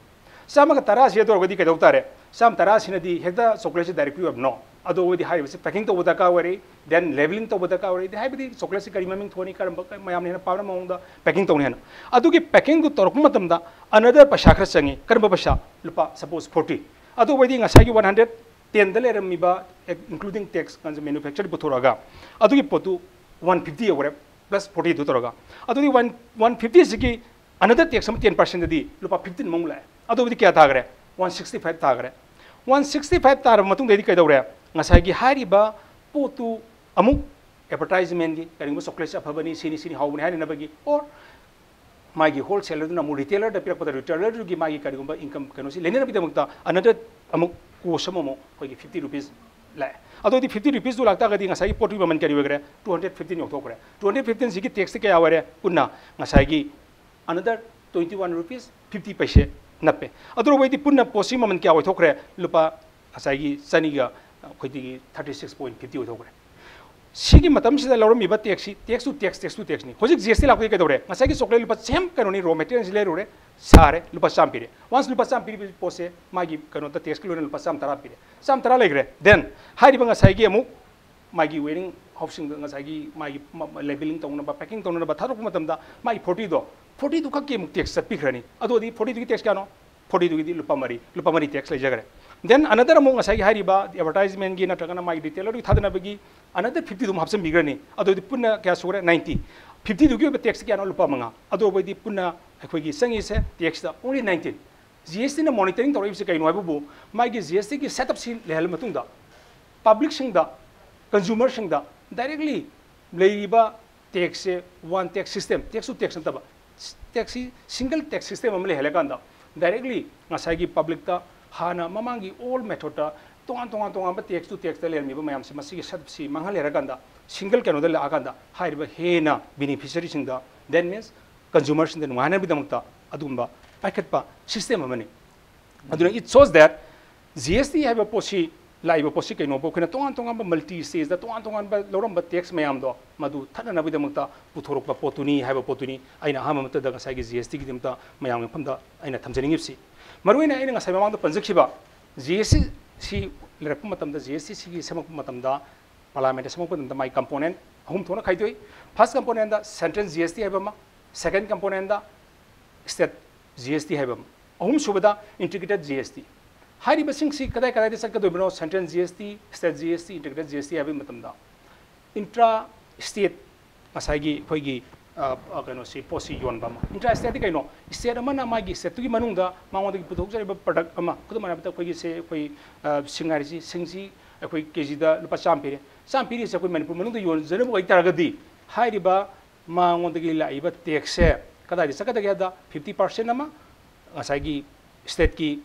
ꯆꯥꯝꯃꯒ ꯇꯔꯥꯁꯤ ꯑꯗꯨ ꯑꯣꯏꯔꯒꯗꯤ ꯀꯩꯗꯧ ꯇꯥꯔꯦ? ꯆꯥꯝꯃ ꯇꯔꯥꯁꯤꯅꯗꯤ ꯍꯦꯛꯇ ꯆꯣꯀ꯭ꯂꯦꯠꯁꯤ ꯗꯥꯏꯔꯦꯛ ꯄꯤꯕ? ꯅꯣ꯫ ꯑꯗꯨ ꯑꯣꯏꯔꯗꯤ ꯍꯥꯏꯔꯤꯕꯁꯤ ꯄꯦꯀꯤꯡ ꯇꯧꯕ ꯗꯔꯀꯥꯔ ꯑꯣꯏꯔꯦ, ꯗꯦꯟ ꯂꯦꯕꯦꯂꯤꯡ ꯇꯧꯕ ꯗꯔꯀꯥꯔ ꯑꯣꯏꯔꯦ, ꯍꯥꯏꯕꯗꯤ ꯆꯣꯀ꯭ꯂꯦꯠꯁꯤ ꯀꯔꯤ ꯃꯃꯤꯡ ꯊꯣꯟꯅꯤ, ꯀꯔꯝꯕ ꯃꯌꯥꯝꯅ ꯍꯦꯟꯅ ꯄꯥꯝꯅꯕ ꯃꯑꯣꯡꯗ ꯄꯦꯀꯤꯡ ꯇꯧꯅꯤ ꯍꯥꯏꯅ꯫ ꯑꯗꯨꯒꯤ ꯄꯦꯀꯤꯡꯗꯨ ꯇꯧꯔꯛꯄ ꯃꯇꯝꯗ ꯑꯅꯗꯔ ꯄꯩꯁꯥ ꯈꯔ ꯆꯪꯉꯤ꯫ ꯀꯔꯝꯕ ꯄꯩꯁꯥ? ꯂꯨꯄꯥ, ꯁꯄꯣꯁ, ꯐꯣꯔꯇꯤ꯫ ꯑꯗꯨ ꯑꯣꯏꯔꯗꯤ ꯉꯁꯥꯏꯒꯤ ꯋꯥꯟ ꯍꯟꯗ꯭ꯔꯦꯠ ꯇꯦꯟꯗ ꯂꯩꯔꯝꯃꯤꯕ, ꯏꯟꯀ꯭ꯂꯨꯗꯤꯡ ꯇꯦꯛꯁ, ꯃꯦꯅꯨꯐꯦꯛꯆꯔ ꯄꯨꯊꯣꯔꯛꯑꯒ ꯑꯗꯨꯒꯤ ꯄꯣꯠꯇꯨ ꯋꯥꯟ ꯐꯤꯐꯇꯤ ꯌꯧꯈ꯭ꯔꯦ, ꯄ꯭ꯂꯁ ꯐꯣꯔꯇꯤꯗꯨ ꯇꯧꯔꯒ꯫ ꯑꯗꯨꯗꯤ ꯋꯥꯟ, ꯋꯥꯟ ꯐꯤꯐꯇꯤꯁꯤꯒꯤ ꯑꯅꯗꯔ ꯇꯦꯛꯁ ꯑꯃ ꯇꯦꯟ ꯄꯥꯔꯁꯦꯟꯗꯗꯤ ꯂꯨꯄꯥ ꯐꯤꯐꯇꯤꯟ ꯑꯃꯨꯛ ꯂꯥꯛꯑꯦ꯫ ꯑꯗꯨꯕꯨꯗꯤ ꯀꯌꯥ ꯇꯥꯈ꯭ꯔꯦ? ꯋꯥꯟ ꯁꯤꯛꯁꯇꯤ ꯐꯥꯏꯚ ꯇꯥꯈ꯭ꯔꯦ꯫ ꯋꯥꯟ ꯁꯤꯛꯁꯇꯤ ꯐꯥꯏꯚ ꯇꯥꯔꯕ ꯃꯇꯨꯡꯗꯩꯗꯤ ꯀꯩꯗꯧꯔꯦ? ꯉꯁꯥꯏꯒꯤ ꯍꯥꯏꯔꯤꯕ ꯄꯣꯠꯇꯨ ꯑꯃꯨꯛ ꯑꯦꯗꯚꯔꯇꯥꯏꯖꯃꯦꯟꯒꯤ, ꯀꯔꯤꯒꯨꯝꯕ ꯆꯣꯀ꯭ꯂꯦꯠꯁꯦ ꯑꯐꯕꯅꯤ, ꯁꯤꯅꯤ, ꯁꯤꯅꯤ ꯍꯥꯎꯕꯅꯤ ꯍꯥꯏꯅꯅꯕꯒꯤ, ꯑꯣꯔ ꯃꯥꯒꯤ ꯍꯣꯜꯁꯦꯂꯔꯗꯨꯅ ꯑꯃꯨꯛ ꯔꯤꯇꯦꯂꯔꯗ ꯄꯤꯔꯛꯄꯗ, ꯔꯤꯇꯦꯂꯔꯗꯨꯒꯤ ꯃꯥꯒꯤ ꯀꯔꯤꯒꯨꯝꯕ ꯏꯟꯀꯝ ꯀꯩꯅꯣꯁꯤ ꯂꯩꯅꯅꯕꯒꯤꯗꯃꯛꯇ ꯑꯅꯗꯔ ꯑꯃꯨꯛ ꯀꯣꯁ ꯑꯃꯃꯨꯛ ꯑꯩꯈꯣꯏꯒꯤ ꯐꯤꯐꯇꯤ ꯔꯨꯄꯤꯁ ꯂꯥꯛꯑꯦ꯫ ꯑꯗꯨ ꯑꯣꯏꯗꯤ ꯐꯤꯐꯇꯤ ꯔꯨꯄꯤꯁꯇꯨ ꯂꯥꯛꯇꯥꯔꯒꯗꯤ ꯉꯁꯥꯏꯒꯤ ꯄꯣꯠꯇꯨꯒꯤ ꯃꯃꯜ ꯀꯔꯤ ꯑꯣꯏꯈ꯭ꯔꯦ? ꯇꯨ ꯍꯟꯗ꯭ꯔꯦꯠ ꯐꯤꯐꯇꯤꯟ ꯌꯧꯊꯣꯛꯈ꯭ꯔꯦ꯫ ꯇꯨ ꯍꯟꯗ꯭ꯔꯦꯠ ꯐꯤꯐꯇꯤꯟꯁꯤꯒꯤ ꯇꯦꯛꯁꯇꯤ ꯀꯌꯥ ꯑꯣꯏꯔꯦ? ꯄꯨꯟꯅ ꯉꯁꯥꯏꯒꯤ under twenty one rupees fifty paise ꯅꯞꯄꯦ꯫ ꯑꯗꯨ ꯑꯣꯏꯔꯗꯤ ꯄꯨꯟꯅ ꯄꯣꯠꯁꯤ ꯃꯃꯜ ꯀꯌꯥ ꯑꯣꯏꯊꯣꯛꯈ꯭ꯔꯦ? ꯂꯨꯄꯥ ꯉꯁꯥꯏꯒꯤ ꯆꯅꯤꯒ ꯑꯩꯈꯣꯏꯗꯒꯤ ꯊꯥꯔꯇꯤ ꯁꯤꯛꯁ ꯄꯣꯏꯟ ꯐꯤꯐꯇꯤ ꯑꯣꯏꯊꯣꯛꯈ꯭ꯔꯦ꯫ ꯁꯤꯒꯤ ꯃꯇꯝꯁꯤꯗ ꯂꯧꯔꯝꯃꯤꯕ ꯇꯦꯛꯁꯁꯤ, tax two tax, tax two ꯇꯦꯛꯁꯅꯤ꯫ ꯍꯧꯖꯤꯛ ꯖꯤ ꯑꯦꯁ ꯇꯤ ꯂꯥꯛꯄꯗꯤ ꯀꯩꯗꯧꯔꯦ? ꯉꯁꯥꯏꯒꯤ ꯆꯣꯀ꯭ꯂꯦꯠ ꯂꯨꯄꯥ ꯁꯦꯝ ꯀꯩꯅꯣꯅꯤ, ꯔꯣ ꯃꯦꯇꯔꯤꯌꯦꯜꯁꯤ ꯂꯩꯔꯨꯔꯦ, ꯁꯥꯔꯦ, ꯂꯨꯄꯥ ꯆꯥꯝꯃ ꯄꯤꯔꯦ꯫ ꯋꯥꯟꯁ ꯂꯨꯄꯥ ꯆꯥꯝꯃ ꯄꯤꯔꯤꯕ ꯄꯣꯠꯁꯦ ꯃꯥꯒꯤ ꯀꯩꯅꯣꯗ ꯇꯦꯛꯁꯀꯤ ꯂꯣꯏꯅ ꯂꯨꯄꯥ ꯆꯥꯝꯃ ꯇꯔꯥ ꯄꯤꯔꯦ꯫ ꯆꯥꯝꯃ ꯇꯔꯥ ꯂꯩꯈ꯭ꯔꯦ꯫ ꯗꯦꯟ ꯍꯥꯏꯔꯤꯕ ꯉꯁꯥꯏꯒꯤ ꯑꯃꯨꯛ ꯃꯥꯒꯤ ꯋꯦꯌꯔꯤꯡ ꯍꯥꯎꯁꯁꯤꯡꯗ ꯉꯁꯥꯏꯒꯤ ꯃꯥꯒꯤ ꯂꯦꯕꯦꯂꯤꯡ ꯇꯧꯅꯕ, ꯄꯦꯀꯤꯡ ꯇꯧꯅꯅꯕ ꯊꯥꯗꯣꯛꯄ ꯃꯇꯝꯗ ꯃꯥꯒꯤ ꯐꯣꯔꯇꯤꯗꯣ, ꯐꯣꯔꯇꯤꯗꯨ ꯈꯛꯀꯤ ꯑꯃꯨꯛ ꯇꯦꯛꯁ ꯆꯠꯄꯤꯈ꯭ꯔꯅꯤ꯫ ꯑꯗꯨ ꯑꯣꯏꯔꯗꯤ ꯐꯣꯔꯇꯤꯗꯨꯒꯤ ꯇꯦꯛꯁ ꯀꯌꯥꯅꯣ? ꯐꯣꯔꯇꯤꯗꯨꯒꯤꯗꯤ ꯂꯨꯄꯥ ꯃꯔꯤ, ꯂꯨꯄꯥ ꯃꯔꯤ ꯇꯦꯛꯁ ꯂꯩꯖꯈ꯭ꯔꯦ꯫ ꯗꯦꯟ ꯑꯅꯗꯔ ꯑꯃꯨꯛ ꯉꯁꯥꯏꯒꯤ ꯍꯥꯏꯔꯤꯕ ꯑꯦꯗꯚꯔꯇꯥꯏꯖꯃꯦꯟꯒꯤ ꯅꯠꯇ꯭ꯔꯒꯅ ꯃꯥꯒꯤ ꯔꯤꯇꯦꯂꯔꯒꯤ ꯊꯥꯗꯅꯕꯒꯤ ꯑꯅꯗꯔ ꯐꯤꯐꯇꯤꯗꯨ ꯑꯃꯨꯛ ꯍꯥꯞꯆꯤꯟꯕꯤꯈ꯭ꯔꯅꯤ꯫ ꯑꯗꯨ ꯑꯣꯏꯔꯗꯤ ꯄꯨꯟꯅ ꯀꯌꯥ ꯁꯨꯈ꯭ꯔꯦ? ꯅꯥꯏꯟꯇꯤ꯫ ꯐꯤꯐꯇꯤꯗꯨꯒꯤ ꯑꯣꯏꯕ ꯇꯦꯛꯁ ꯀꯌꯥꯅꯣ? ꯂꯨꯄꯥ ꯃꯉꯥ꯫ ꯑꯗꯨ ꯑꯣꯏꯔꯗꯤ ꯄꯨꯟꯅ ꯑꯩꯈꯣꯏꯒꯤ ꯆꯪꯉꯤꯁꯦ ꯇꯦꯛꯁꯇ ꯑꯣꯡꯂꯤ ꯅꯥꯏꯟꯇꯤꯟ꯫ ꯖꯤ ꯑꯦꯁ ꯇꯤꯅ ꯃꯣꯅꯤꯇꯔꯤꯡ ꯇꯧꯔꯛꯏꯕꯁꯤ ꯀꯩꯅꯣ ꯍꯥꯏꯕꯕꯨ ꯃꯥꯒꯤ ꯖꯤ ꯑꯦꯁ ꯇꯤꯒꯤ ꯁꯦꯠꯑꯞꯁꯤ ꯂꯩꯍꯜꯂ ꯃꯇꯨꯡꯗ ꯄꯕ꯭ꯂꯤꯛꯁꯤꯡꯗ, ꯀꯟꯖꯨꯃꯔꯁꯤꯡꯗ ꯗꯥꯏꯔꯦꯛꯂꯤ ꯂꯩꯔꯤꯕ ꯇꯦꯛꯁꯁꯦ, one tax system, tax two tax ꯅꯠꯇꯕ, ꯇꯦꯛꯁꯁꯤ ꯁꯤꯡꯒꯜ ꯇꯦꯛꯁ ꯁꯤꯁꯇꯦꯝ ꯑꯃ ꯂꯩꯍꯜꯂꯀꯥꯟꯗ ꯗꯥꯏꯔꯦꯛꯂꯤ ꯉꯁꯥꯏꯒꯤ ꯄꯕ꯭ꯂꯤꯛꯇ ꯍꯥꯟꯅ ꯃꯃꯥꯡꯒꯤ ꯑꯣꯜ ꯃꯦꯊꯣꯗꯇ ꯇꯣꯉꯥꯟ ꯇꯣꯉꯥꯟ ꯇꯣꯉꯥꯟꯕ ꯇꯦꯛꯁ ꯇꯨ ꯇꯦꯛꯁꯇ ꯂꯩꯔꯝꯃꯤꯕ ꯃꯌꯥꯝꯁꯦ ꯃꯁꯤꯒꯤ ꯁꯠꯁꯤ ꯃꯥꯡꯍꯜꯂꯦ ꯍꯥꯏꯔꯀꯥꯟꯗ ꯁꯤꯡꯒꯜ ꯀꯩꯅꯣꯗ ꯂꯥꯛꯑꯀꯥꯟꯗ ꯍꯥꯏꯔꯤꯕ ꯍꯦꯟꯅ ꯕꯦꯅꯤꯐꯤꯁꯔꯤꯁꯤꯡꯗ, that means consumerꯁꯤꯡꯗ ꯅꯨꯡꯉꯥꯏꯅꯕꯒꯤꯗꯃꯛꯇ ꯑꯗꯨꯒꯨꯝꯕ ꯄꯥꯏꯈꯠꯄ ꯁꯤꯁꯇꯦꯝ ꯑꯃꯅꯤ꯫ ꯑꯗꯨꯅ it shows that G S T ꯍꯥꯏꯕ ꯄꯣꯠꯁꯤ, ꯂꯥꯛꯏꯕ ꯄꯣꯠꯁꯤ ꯀꯩꯅꯣꯕꯨ ꯑꯩꯈꯣꯏꯅ ꯇꯣꯉꯥꯟ ꯇꯣꯉꯥꯟꯕ ꯃꯜꯇꯤ ꯁ꯭ꯇꯦꯖꯇ ꯇꯣꯉꯥꯟ ꯇꯣꯉꯥꯟꯕ ꯂꯧꯔꯝꯕ ꯇꯦꯛꯁ ꯃꯌꯥꯝꯗꯣ ꯃꯗꯨ ꯊꯠꯅꯅꯕꯒꯤꯗꯃꯛꯇ ꯄꯨꯊꯣꯔꯛꯄ ꯄꯣꯠꯇꯨꯅꯤ ꯍꯥꯏꯕ ꯄꯣꯠꯇꯨꯅꯤ ꯑꯩꯅ ꯑꯍꯥꯟꯕ ꯃꯛꯇꯗ ꯉꯁꯥꯏꯒꯤ G S Tꯒꯤꯗꯃꯛꯇ ꯃꯌꯥꯝꯒꯤ ꯃꯐꯝꯗ ꯑꯩꯅ ꯊꯝꯖꯅꯤꯡꯉꯤꯕꯁꯤ꯫ ꯃꯔꯨꯑꯣꯏꯅ ꯑꯩꯅ ꯉꯁꯥꯏ ꯃꯃꯥꯡꯗ ꯄꯟꯖꯈꯤꯕ G S T ꯁꯤ ꯂꯩꯔꯛꯄ ꯃꯇꯝꯗ, G S T ꯁꯤꯒꯤ ꯁꯦꯝꯃꯛꯄ ꯃꯇꯝꯗ, ꯄꯥꯔꯂꯥꯃꯦꯟꯠꯇ ꯁꯦꯝꯃꯛꯄ ꯃꯇꯝꯗ ꯃꯥꯒꯤ ꯀꯝꯄꯣꯅꯦꯟꯠ ꯑꯍꯨꯝ ꯊꯣꯛꯅ ꯈꯥꯏꯗꯣꯛꯏ꯫ ꯐꯥꯔꯁ ꯀꯝꯄꯣꯅꯦꯟꯠꯇ ꯁꯦꯟꯇ꯭ꯔꯦꯜ G S T ꯍꯥꯏꯕ ꯑꯃ, ꯁꯦꯀꯦꯟ ꯀꯝꯄꯣꯅꯦꯟꯠꯇ ꯁ꯭ꯇꯦꯠ G S T ꯍꯥꯏꯕ ꯑꯃ, ꯑꯍꯨꯝꯁꯨꯕꯗ ꯏꯟꯇꯤꯒ꯭ꯔꯦꯇꯦꯗ G S T꯫ ꯍꯥꯏꯔꯤꯕꯁꯤꯡꯁꯤ ꯀꯗꯥꯏ ꯀꯗꯥꯏꯗ ꯆꯠꯀꯗꯣꯏꯕꯅꯣ? Central G S T, state G S T, integrated G S T ꯍꯥꯏꯕ ꯃꯇꯝꯗ ꯏꯟꯇ꯭ꯔꯥ ꯁ꯭ꯇꯦꯠ ꯉꯁꯥꯏꯒꯤ ꯑꯩꯈꯣꯏꯒꯤ, ꯑ, ꯑ, ꯀꯩꯅꯣꯁꯤ, ꯄꯣꯠꯁꯤ ꯌꯣꯟꯕ ꯑꯃ꯫ ꯏꯟꯇ꯭ꯔꯥ ꯁ꯭ꯇꯦꯠꯇꯤ ꯀꯩꯅꯣ? ꯁ꯭ꯇꯦꯠ ꯑꯃꯅ ꯃꯥꯒꯤ ꯁ꯭ꯇꯦꯠꯇꯨꯒꯤ ꯃꯅꯨꯡꯗ ꯃꯉꯣꯟꯗꯒꯤ ꯄꯨꯊꯣꯛꯆꯔꯤꯕ ꯄ꯭ꯔꯗꯛ ꯑꯃ, ꯈꯨꯗꯝ ꯑꯣꯏꯅ ꯍꯥꯏꯔꯕꯗ ꯑꯩꯈꯣꯏꯒꯤ ꯁꯦ, ꯑꯩꯈꯣꯏ, ꯑ, ꯁꯤꯡ ꯍꯥꯏꯔꯤꯁꯤ, ꯁꯤꯡꯁꯤ ꯑꯩꯈꯣꯏ ꯀꯦ ꯖꯤꯗ ꯂꯨꯄꯥ ꯆꯥꯝꯃ ꯄꯤꯔꯦ꯫ ꯆꯥꯝꯃ ꯄꯤꯔꯤꯁꯦ ꯑꯩꯈꯣꯏ ꯃꯅꯤꯄꯨꯔ ꯃꯅꯨꯡꯗ ꯌꯣꯟꯖꯅꯕ ꯑꯣꯏꯇꯥꯔꯒꯗꯤ ꯍꯥꯏꯔꯤꯕ ꯃꯉꯣꯟꯗꯒꯤ ꯂꯥꯛꯏꯕ ꯇꯦꯛꯁꯁꯦ ꯀꯗꯥꯏꯗ ꯆꯠꯀꯗꯒꯦ ꯍꯥꯏꯕꯗ, ꯐꯤꯐꯇꯤ ꯄꯥꯔꯁꯦꯟ ꯑꯃ ꯉꯁꯥꯏꯒꯤ ꯁ꯭ꯇꯦꯠꯀꯤ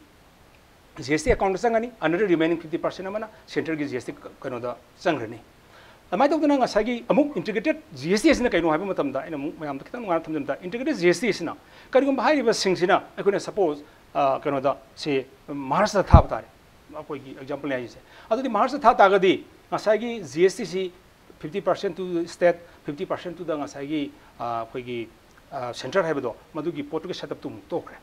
G S T ꯑꯦꯀꯥꯎꯟꯗ ꯆꯪꯒꯅꯤ, another remaining fifty percent ꯑꯃꯅ ꯁꯦꯟꯇ꯭ꯔꯦꯜꯒꯤ G S T ꯀꯩꯅꯣꯗ ꯆꯪꯈ꯭ꯔꯅꯤ꯫ ꯑꯗꯨꯃꯥꯏꯅ ꯇꯧꯗꯅ ꯉꯁꯥꯏꯒꯤ ꯑꯃꯨꯛ ꯏꯟꯇꯤꯒ꯭ꯔꯦꯇꯦꯗ G S T ꯑꯁꯤꯅ ꯀꯩꯅꯣ ꯍꯥꯏꯕ ꯃꯇꯝꯗ ꯑꯩꯅ ꯑꯃꯨꯛ ꯃꯌꯥꯝꯗ ꯈꯤꯇꯪ ꯅꯨꯡꯉꯥꯏꯅ ꯊꯝꯖꯕꯗ, ꯏꯟꯇꯤꯒ꯭ꯔꯦꯇꯦꯗ G S T ꯑꯁꯤꯅ ꯀꯔꯤꯒꯨꯝꯕ ꯍꯥꯏꯔꯤꯕꯁꯤꯡꯁꯤꯅ ꯑꯩꯈꯣꯏꯅ ꯁꯄꯣꯁ, ꯑ, ꯀꯩꯅꯣꯗ ꯁꯤ ꯃꯥꯔꯁꯇ ꯊꯥꯕ ꯇꯥꯔꯦ, ꯑꯩꯈꯣꯏꯒꯤ ꯑꯦꯛꯖꯥꯝꯄꯜꯅꯤ ꯍꯥꯏꯔꯤꯁꯦ꯫ ꯑꯗꯨꯗꯤ ꯃꯥꯔꯁꯇ ꯊꯥ ꯇꯥꯔꯒꯗꯤ ꯉꯁꯥꯏꯒꯤ G S T ꯁꯤ fifty percent to state, fifty percent to the ꯉꯁꯥꯏꯒꯤ, ꯑ, ꯑꯩꯈꯣꯏꯒꯤ, ꯑ, ꯁꯦꯟꯇ꯭ꯔꯦꯜ ꯍꯥꯏꯕꯗꯣ, ꯃꯗꯨꯒꯤ ꯄꯣꯠꯇꯨꯒꯤ ꯁꯦꯠꯑꯞꯇꯨ ꯑꯃꯨꯛ ꯇꯣꯛꯈ꯭ꯔꯦ꯫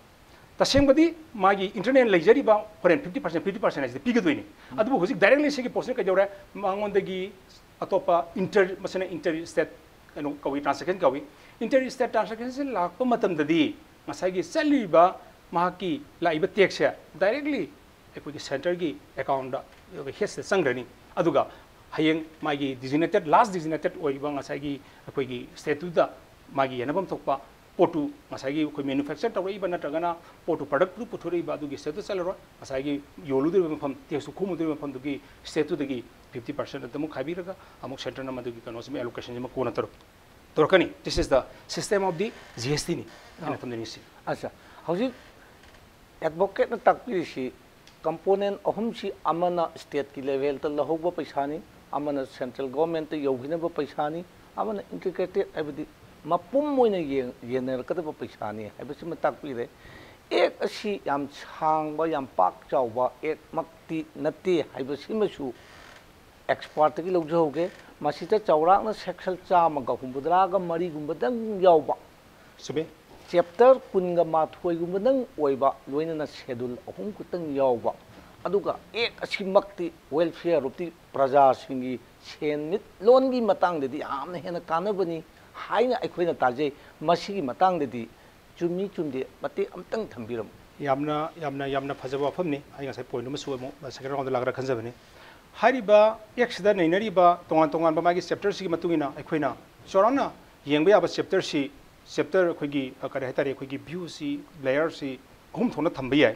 ꯇꯁꯦꯡꯕꯗꯤ ꯃꯥꯒꯤ ꯏꯟꯇꯔꯅꯦꯜ ꯂꯩꯖꯔꯤꯕ ꯍꯣꯔꯦꯟ fifty percent, fifty percent ꯍꯥꯏꯁꯤꯗꯤ ꯄꯤꯒꯗꯣꯏꯅꯤ꯫ ꯑꯗꯨꯕꯨ ꯍꯧꯖꯤꯛ ꯗꯥꯏꯔꯦꯛꯂꯤ ꯁꯤꯒꯤ ꯄꯣꯠꯁꯤꯅ ꯀꯩꯗꯧꯔꯦ? ꯃꯉꯣꯟꯗꯒꯤ ꯑꯇꯣꯞꯄ ꯏꯟꯇꯔ, ꯃꯁꯤꯅ ꯏꯟꯇꯔ ꯁ꯭ꯇꯦꯠ ꯀꯩꯅꯣ ꯀꯧꯏ, ꯇ꯭ꯔꯥꯟꯁꯦꯛꯁꯟ ꯀꯧꯏ꯫ ꯏꯟꯇꯔ ꯁ꯭ꯇꯦꯠ ꯇ꯭ꯔꯥꯟꯁꯦꯛꯁꯟꯁꯤ ꯂꯥꯛꯄ ꯃꯇꯝꯗꯗꯤ ꯉꯁꯥꯏꯒꯤ ꯆꯠꯂꯤꯕ ꯃꯍꯥꯛꯀꯤ ꯂꯥꯛꯏꯕ ꯇꯦꯛꯁꯁꯦ ꯗꯥꯏꯔꯦꯛꯂꯤ ꯑꯩꯈꯣꯏꯒꯤ ꯁꯦꯟꯇꯔꯒꯤ ꯑꯦꯀꯥꯎꯟꯗ, ꯍꯦꯗꯁꯤꯗ ꯆꯪꯈ꯭ꯔꯅꯤ꯫ ꯑꯗꯨꯒ ꯍꯌꯦꯡ ꯃꯥꯒꯤ ꯗꯤꯖꯤꯒꯅꯦꯇꯦꯠ, ꯂꯥꯁ ꯗꯤꯖꯤꯒꯅꯦꯇꯦꯠ ꯑꯣꯏꯔꯤꯕ ꯉꯁꯥꯏꯒꯤ ꯑꯩꯈꯣꯏꯒꯤ ꯁ꯭ꯇꯦꯠꯇꯨꯗ ꯃꯥꯒꯤ ꯌꯦꯟꯅꯐꯝ ꯊꯣꯛꯄ ꯄꯣꯠꯇꯨ, ꯉꯁꯥꯏꯒꯤ ꯑꯩꯈꯣꯏ ꯃꯦꯅꯨꯐꯦꯛꯆꯔ ꯇꯧꯔꯛꯏꯕ ꯅꯠꯇ꯭ꯔꯒꯅ ꯄꯣꯠꯇꯨ ꯄ꯭ꯔꯗꯛꯇꯨ ꯄꯨꯊꯣꯔꯛꯏꯕ ꯑꯗꯨꯒꯤ ꯁ꯭ꯇꯦꯠꯇꯨ ꯆꯠꯂꯔꯣꯏ, ꯉꯁꯥꯏꯒꯤ ꯌꯣꯜꯂꯨꯗꯣꯔꯤꯕ ꯃꯐꯝ, ꯇꯦꯛꯁꯇꯨ ꯈꯣꯝꯃꯨꯗꯣꯔꯤꯕ ꯃꯐꯝꯗꯨꯒꯤ ꯁ꯭ꯇꯦꯠꯇꯨꯗꯒꯤ fifty percent ꯑꯗꯨꯃꯨꯛ ꯈꯥꯏꯕꯤꯔꯒ ꯑꯃꯨꯛ ꯁꯦꯟꯇꯔꯅ ꯃꯗꯨꯒꯤ ꯀꯩꯅꯣꯁꯤꯃ, ꯑꯦꯂꯣꯀꯦꯁꯟꯁꯤꯃ ꯀꯣꯟꯅ ꯇꯧꯔꯛ ꯇꯧꯔꯛꯀꯅꯤ꯫ This is the system of the G S T ꯅꯤ ꯍꯥꯏꯅ ꯊꯝꯖꯅꯤꯡꯉꯤꯁꯤ꯫ ꯑꯠꯆꯥ, ꯍꯧꯖꯤꯛ ꯑꯦꯗꯚꯣꯀꯦꯠꯅ ꯇꯥꯛꯄꯤꯔꯤꯁꯤ ꯀꯝꯄꯣꯅꯦꯟ ꯑꯍꯨꯝꯁꯤ, ꯑꯃꯅ ꯁ꯭ꯇꯦꯠꯀꯤ ꯂꯦꯚꯦꯜꯗ ꯂꯧꯍꯧꯕ ꯄꯩꯁꯥꯅꯤ, ꯑꯃꯅ ꯁꯦꯟꯇ꯭ꯔꯦꯜ ꯒꯣꯔꯃꯦꯟꯇ ꯌꯧꯈꯤꯅꯕ ꯄꯩꯁꯥꯅꯤ, ꯑꯃꯅ ꯏꯟꯇꯤꯒ꯭ꯔꯦꯇꯦꯠ ꯍꯥꯏꯕꯗꯤ ꯃꯄꯨꯝ ꯑꯣꯏꯅ ꯌꯦꯡ- ꯌꯦꯟꯅꯔꯛꯀꯗꯕ ꯄꯩꯁꯥꯅꯤ ꯍꯥꯏꯕꯁꯤꯃ ꯇꯥꯛꯄꯤꯔꯦ꯫ ꯑꯦꯛ ꯑꯁꯤ ꯌꯥꯝ ꯁꯥꯡꯕ, ꯌꯥꯝ ꯄꯥꯛ ꯆꯥꯎꯕ ꯑꯦꯛꯃꯛꯇꯤ ꯅꯠꯇꯦ ꯍꯥꯏꯕꯁꯤꯃꯁꯨ ꯑꯦꯛꯁꯄꯥꯔꯠꯇꯒꯤ ꯂꯧꯖꯍꯧꯒꯦ꯫ ꯃꯁꯤꯗ ꯆꯥꯎꯔꯥꯛꯅ ꯁꯦꯛꯁꯟ ꯆꯥꯝꯃꯒ ꯍꯨꯝꯐꯨꯇꯔꯥꯒ ꯃꯔꯤꯒꯨꯝꯕꯗꯪ ꯌꯥꯎꯕ, ꯆꯨꯝꯃꯤ꯫ ꯆꯦꯞꯇꯔ ꯀꯨꯟꯒ ꯃꯥꯊꯣꯏꯒꯨꯝꯕꯗꯪ ꯑꯣꯏꯕ, ꯂꯣꯏꯅꯅ ꯁꯦꯗꯨꯜ ꯑꯍꯨꯝ ꯈꯛꯇꯪ ꯌꯥꯎꯕ, ꯑꯗꯨꯒ ꯑꯦꯛ ꯑꯁꯤꯃꯛꯇꯤ welfare of the ꯄ꯭ꯔꯖꯥꯁꯤꯡꯒꯤ ꯁꯦꯟꯃꯤꯠꯂꯣꯟꯒꯤ ꯃꯇꯥꯡꯗꯗꯤ ꯌꯥꯝꯅ ꯍꯦꯟꯅ ꯀꯥꯟꯅꯕꯅꯤ ꯍꯥꯏꯅ ꯑꯩꯈꯣꯏꯅ ꯇꯥꯖꯩ꯫ ꯃꯁꯤꯒꯤ ꯃꯇꯥꯡꯗꯗꯤ ꯆꯨꯝꯃꯤ ꯆꯨꯝꯗꯦ ꯃꯇꯦꯛ ꯑꯝꯇꯪ ꯊꯝꯕꯤꯔꯝꯃꯨ꯫ ꯌꯥꯝꯅ ꯌꯥꯝꯅ ꯌꯥꯝꯅ ꯐꯖꯕ ꯋꯥꯐꯝꯅꯤ꯫ ꯑꯩ ꯉꯁꯥꯏ ꯄꯣꯏꯟꯠ ꯑꯃꯁꯨ ꯑꯃꯨꯛ ꯁꯦꯀꯦꯟ ꯔꯥꯎꯟꯗ ꯂꯥꯛꯀꯗ꯭ꯔꯥ ꯈꯟꯖꯕꯅꯤ꯫ ꯍꯥꯏꯔꯤꯕ ꯑꯦꯛꯁꯤꯗ ꯅꯩꯅꯔꯤꯕ ꯇꯣꯉꯥꯟ ꯇꯣꯉꯥꯟꯕ ꯃꯥꯒꯤ ꯆꯦꯞꯇꯔꯁꯤꯒꯤ ꯃꯇꯨꯡ ꯏꯟꯅ ꯑꯩꯈꯣꯏꯅ ꯆꯥꯎꯔꯥꯛꯅ ꯌꯦꯡꯕ ꯌꯥꯕ ꯆꯦꯞꯇꯔꯁꯤ, ꯆꯦꯞꯇꯔ ꯑꯩꯈꯣꯏꯒꯤ, ꯑ, ꯀꯔꯤ ꯍꯥꯏꯇꯥꯔꯦ, ꯑꯩꯈꯣꯏꯒꯤ ꯚ꯭ꯌꯨꯁꯤ, ꯂꯦꯌꯔꯁꯤ ꯑꯍꯨꯝ ꯊꯣꯛꯅ ꯊꯝꯕ ꯌꯥꯏ꯫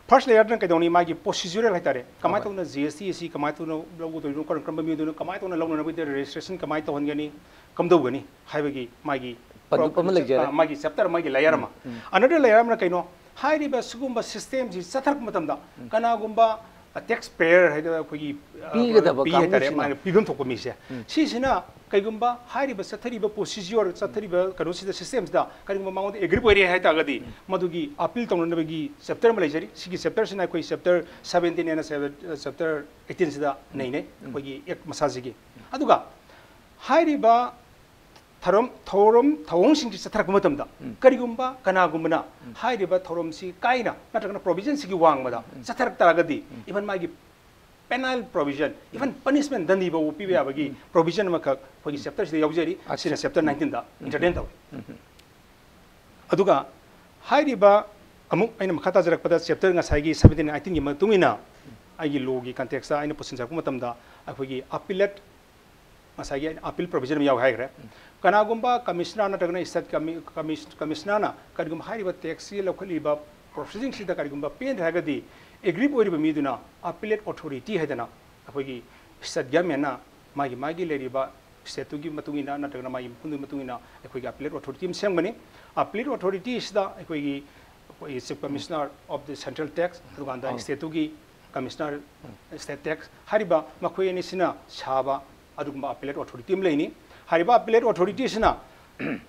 ꯐꯥꯔꯁ ꯂꯦꯌꯔꯗꯅ ꯀꯩꯗꯧꯅꯤ? ꯃꯥꯒꯤ ꯄ꯭ꯔꯣꯁꯤꯖꯔꯦꯜ ꯍꯥꯏꯇꯥꯔꯦ, ꯀꯃꯥꯏꯅ ꯍꯣꯏ꯫ ꯇꯧꯅ ꯖꯤ ꯑꯦꯁ ꯇꯤ ꯑꯁꯤ ꯀꯃꯥꯏꯅ ꯇꯧꯅ ꯂꯧꯒꯗꯣꯏꯅꯣ, ꯀꯔꯝ ꯀꯔꯝꯕ ꯃꯤꯑꯣꯏꯗꯣꯏꯅꯣ, ꯀꯃꯥꯏꯅ ꯇꯧꯅ ꯂꯧꯅꯅꯕꯒꯤꯗ ꯔꯦꯖꯤꯁꯇ꯭ꯔꯦꯁꯟ ꯀꯃꯥꯏꯅ ꯇꯧꯍꯟꯒꯅꯤ, ꯀꯝꯗꯧꯒꯅꯤ ꯍꯥꯏꯕꯒꯤ ꯃꯥꯒꯤ ꯄꯟꯗꯨꯞ ꯑꯃ ꯂꯩꯖꯔꯦ꯫ ꯑ, ꯃꯥꯒꯤ ꯆꯦꯞꯇꯔ, ꯃꯥꯒꯤ ꯂꯦꯌꯔ ꯑꯃ꯫ ꯎꯝ꯫ ꯑꯅꯗꯔ ꯂꯦꯌꯔ ꯑꯃꯅ ꯀꯩꯅꯣ? ꯍꯥꯏꯔꯤꯕ ꯁꯤꯒꯨꯝꯕ ꯁꯤꯁꯇꯦꯝꯁꯤ ꯆꯠꯊꯔꯛꯄ ꯃꯇꯝꯗ ꯀꯅꯥꯒꯨꯝꯕ ꯇꯦꯛꯁ ꯄꯦꯌꯔ ꯍꯥꯏꯗꯅ ꯑꯩꯈꯣꯏꯒꯤ, ꯑ, ꯄꯤꯒꯗꯕ ꯄꯤ ꯍꯥꯏꯇꯥꯔꯦ, ꯀꯥꯡꯕꯨꯁꯤꯅ꯫ ꯃꯥꯒꯤ ꯄꯤꯐꯝ ꯊꯣꯛꯄ ꯃꯤꯁꯦ, ꯎꯝ꯫ ꯁꯤꯁꯤꯅ ꯀꯩꯒꯨꯝꯕ ꯍꯥꯏꯔꯤꯕ ꯆꯠꯊꯔꯤꯕ ꯄ꯭ꯔꯣꯁꯤꯖꯔ, ꯆꯠꯊꯔꯤꯕ ꯀꯩꯅꯣꯁꯤꯗ, ꯁꯤꯁꯇꯦꯝꯁꯤꯗ ꯀꯔꯤꯒꯨꯝꯕ ꯃꯉꯣꯟꯗ ꯑꯦꯒ꯭ꯔꯤꯞ ꯑꯣꯏꯔꯦ ꯍꯥꯏꯇꯥꯔꯒꯗꯤ, ꯃꯗꯨꯒꯤ ꯑꯄꯤꯜ ꯇꯧꯅꯅꯕꯒꯤ ꯆꯦꯞꯇꯔ ꯑꯃ ꯂꯩꯖꯔꯤ꯫ ꯁꯤꯒꯤ ꯆꯦꯞꯇꯔꯁꯤꯅ ꯑꯩꯈꯣꯏ ꯆꯦꯞꯇꯔ ꯁꯕꯦꯟꯇꯤꯟ ꯑꯦꯟ ꯆꯦꯞꯇꯔ ꯑꯩꯠꯇꯤꯟꯁꯤꯗ ꯅꯩꯅꯩ, ꯑꯩꯈꯣꯏꯒꯤ ꯑꯦꯛ ꯃꯁꯥꯁꯤꯒꯤ꯫ ꯑꯗꯨꯒ ꯍꯥꯏꯔꯤꯕ ꯊꯧꯔꯝ, ꯊꯧꯔꯝ ꯊꯧꯑꯣꯡꯁꯤꯡꯁꯤ ꯆꯠꯊꯔꯛꯄ ꯃꯇꯝꯗ, ꯀꯔꯤꯒꯨꯝꯕ ꯀꯅꯥꯒꯨꯝꯕꯅ ꯍꯥꯏꯔꯤꯕ ꯊꯧꯔꯝꯁꯤ ꯀꯥꯏꯅ ꯅꯠꯇ꯭ꯔꯒꯅ ꯄ꯭ꯔꯣꯚꯤꯖꯟꯁꯤꯒꯤ ꯋꯥꯡꯃꯗ ꯆꯠꯊꯔꯛ ꯇꯥꯔꯒꯗꯤ, ꯏꯚꯟ ꯃꯥꯒꯤ ꯄꯦꯅꯥꯏꯜ ꯄ꯭ꯔꯣꯚꯤꯖꯟ, ꯏꯚꯟ ꯄꯅꯤꯁꯃꯦꯟ ꯗꯟꯗꯤ ꯐꯥꯎꯕ ꯄꯤꯕ ꯌꯥꯕꯒꯤ ꯄ꯭ꯔꯣꯚꯤꯖꯟ ꯑꯃꯈꯛ ꯑꯩꯈꯣꯏꯒꯤ ꯆꯦꯞꯇꯔꯁꯤꯗ ꯌꯥꯎꯖꯔꯤ꯫ ꯁꯤꯅ ꯆꯦꯞꯇꯔ ꯅꯥꯏꯟꯇꯤꯟꯗ ꯏꯟꯇꯔꯇꯦꯟ ꯇꯧꯏ꯫ ꯑꯗꯨꯒ ꯍꯥꯏꯔꯤꯕ, ꯑꯃꯨꯛ ꯑꯩꯅ ꯃꯈꯥ ꯇꯥꯖꯔꯛꯄꯗ, ꯆꯦꯞꯇꯔ ꯉꯁꯥꯏꯒꯤ ꯁꯕꯦꯟꯇꯤꯟ ꯑꯥꯏꯇꯤꯟꯒꯤ ꯃꯇꯨꯡ ꯏꯟꯅ ꯑꯩꯒꯤ ꯂꯣꯒꯤ ꯀꯟꯇꯦꯛꯁꯇ ꯑꯩꯅ ꯄꯨꯁꯤꯟꯖꯔꯛꯄ ꯃꯇꯝꯗ, ꯑꯩꯈꯣꯏꯒꯤ ꯑꯄꯤꯂꯦꯠ, ꯉꯁꯥꯏꯒꯤ ꯑꯩꯅ ꯑꯄꯤꯜ ꯄ꯭ꯔꯣꯚꯤꯖꯟ ꯑꯃ ꯌꯥꯎꯏ ꯍꯥꯏꯈ꯭ꯔꯦ꯫ ꯀꯅꯥꯒꯨꯝꯕ ꯀꯃꯤꯁꯅꯔ ꯅꯠꯇ꯭ꯔꯒꯅ ꯁ꯭ꯇꯦꯠ ꯀꯃꯤ-, ꯀꯃꯤꯁ-, ꯀꯃꯤꯁꯅꯔꯅ ꯀꯔꯤꯒꯨꯝꯕ ꯍꯥꯏꯔꯤꯕ ꯇꯦꯛꯁꯁꯤ ꯂꯧꯈꯠꯂꯤꯕ ꯄ꯭ꯔꯣꯁꯤꯗꯤꯡꯁꯤꯗ ꯀꯔꯤꯒꯨꯝꯕ ꯄꯦꯟꯗ꯭ꯔꯦ ꯍꯥꯏꯔꯒꯗꯤ, ꯑꯦꯒ꯭ꯔꯤꯞ ꯑꯣꯏꯔꯤꯕ ꯃꯤꯗꯨꯅ ꯑꯄꯤꯂꯦꯠ ꯑꯣꯊꯣꯔꯤꯇꯤ ꯍꯥꯏꯗꯅ ꯑꯩꯈꯣꯏꯒꯤ ꯁ꯭ꯇꯦꯠ ꯒꯃꯦꯟꯅ ꯃꯥꯒꯤ, ꯃꯥꯒꯤ ꯂꯩꯔꯤꯕ ꯁ꯭ꯇꯦꯠꯇꯨꯒꯤ ꯃꯇꯨꯡ ꯏꯟꯅ ꯅꯠꯇ꯭ꯔꯒꯅ ꯃꯥꯒꯤ ꯃꯐꯝꯗꯨꯒꯤ ꯃꯇꯨꯡ ꯏꯟꯅ ꯑꯩꯈꯣꯏꯒꯤ appellate authority ꯑꯃ ꯁꯦꯝꯒꯅꯤ꯫ Appellate authority ꯑꯁꯤꯗ ꯑꯩꯈꯣꯏꯒꯤ, ꯑꯩꯈꯣꯏꯒꯤ Chief Commissioner of the Central Tax, ꯑꯗꯨꯀꯥꯟꯗ ꯁ꯭ꯇꯦꯠꯇꯨꯒꯤ Commissioner, State Tax ꯍꯥꯏꯔꯤꯕ ꯃꯈꯣꯏ ꯑꯅꯤꯁꯤꯅ ꯁꯥꯕ ꯑꯗꯨꯒꯨꯝꯕ appellate authority ꯑꯃ ꯂꯩꯅꯤ꯫ ꯍꯥꯏꯔꯤꯕ appellate authority ꯑꯁꯤꯅ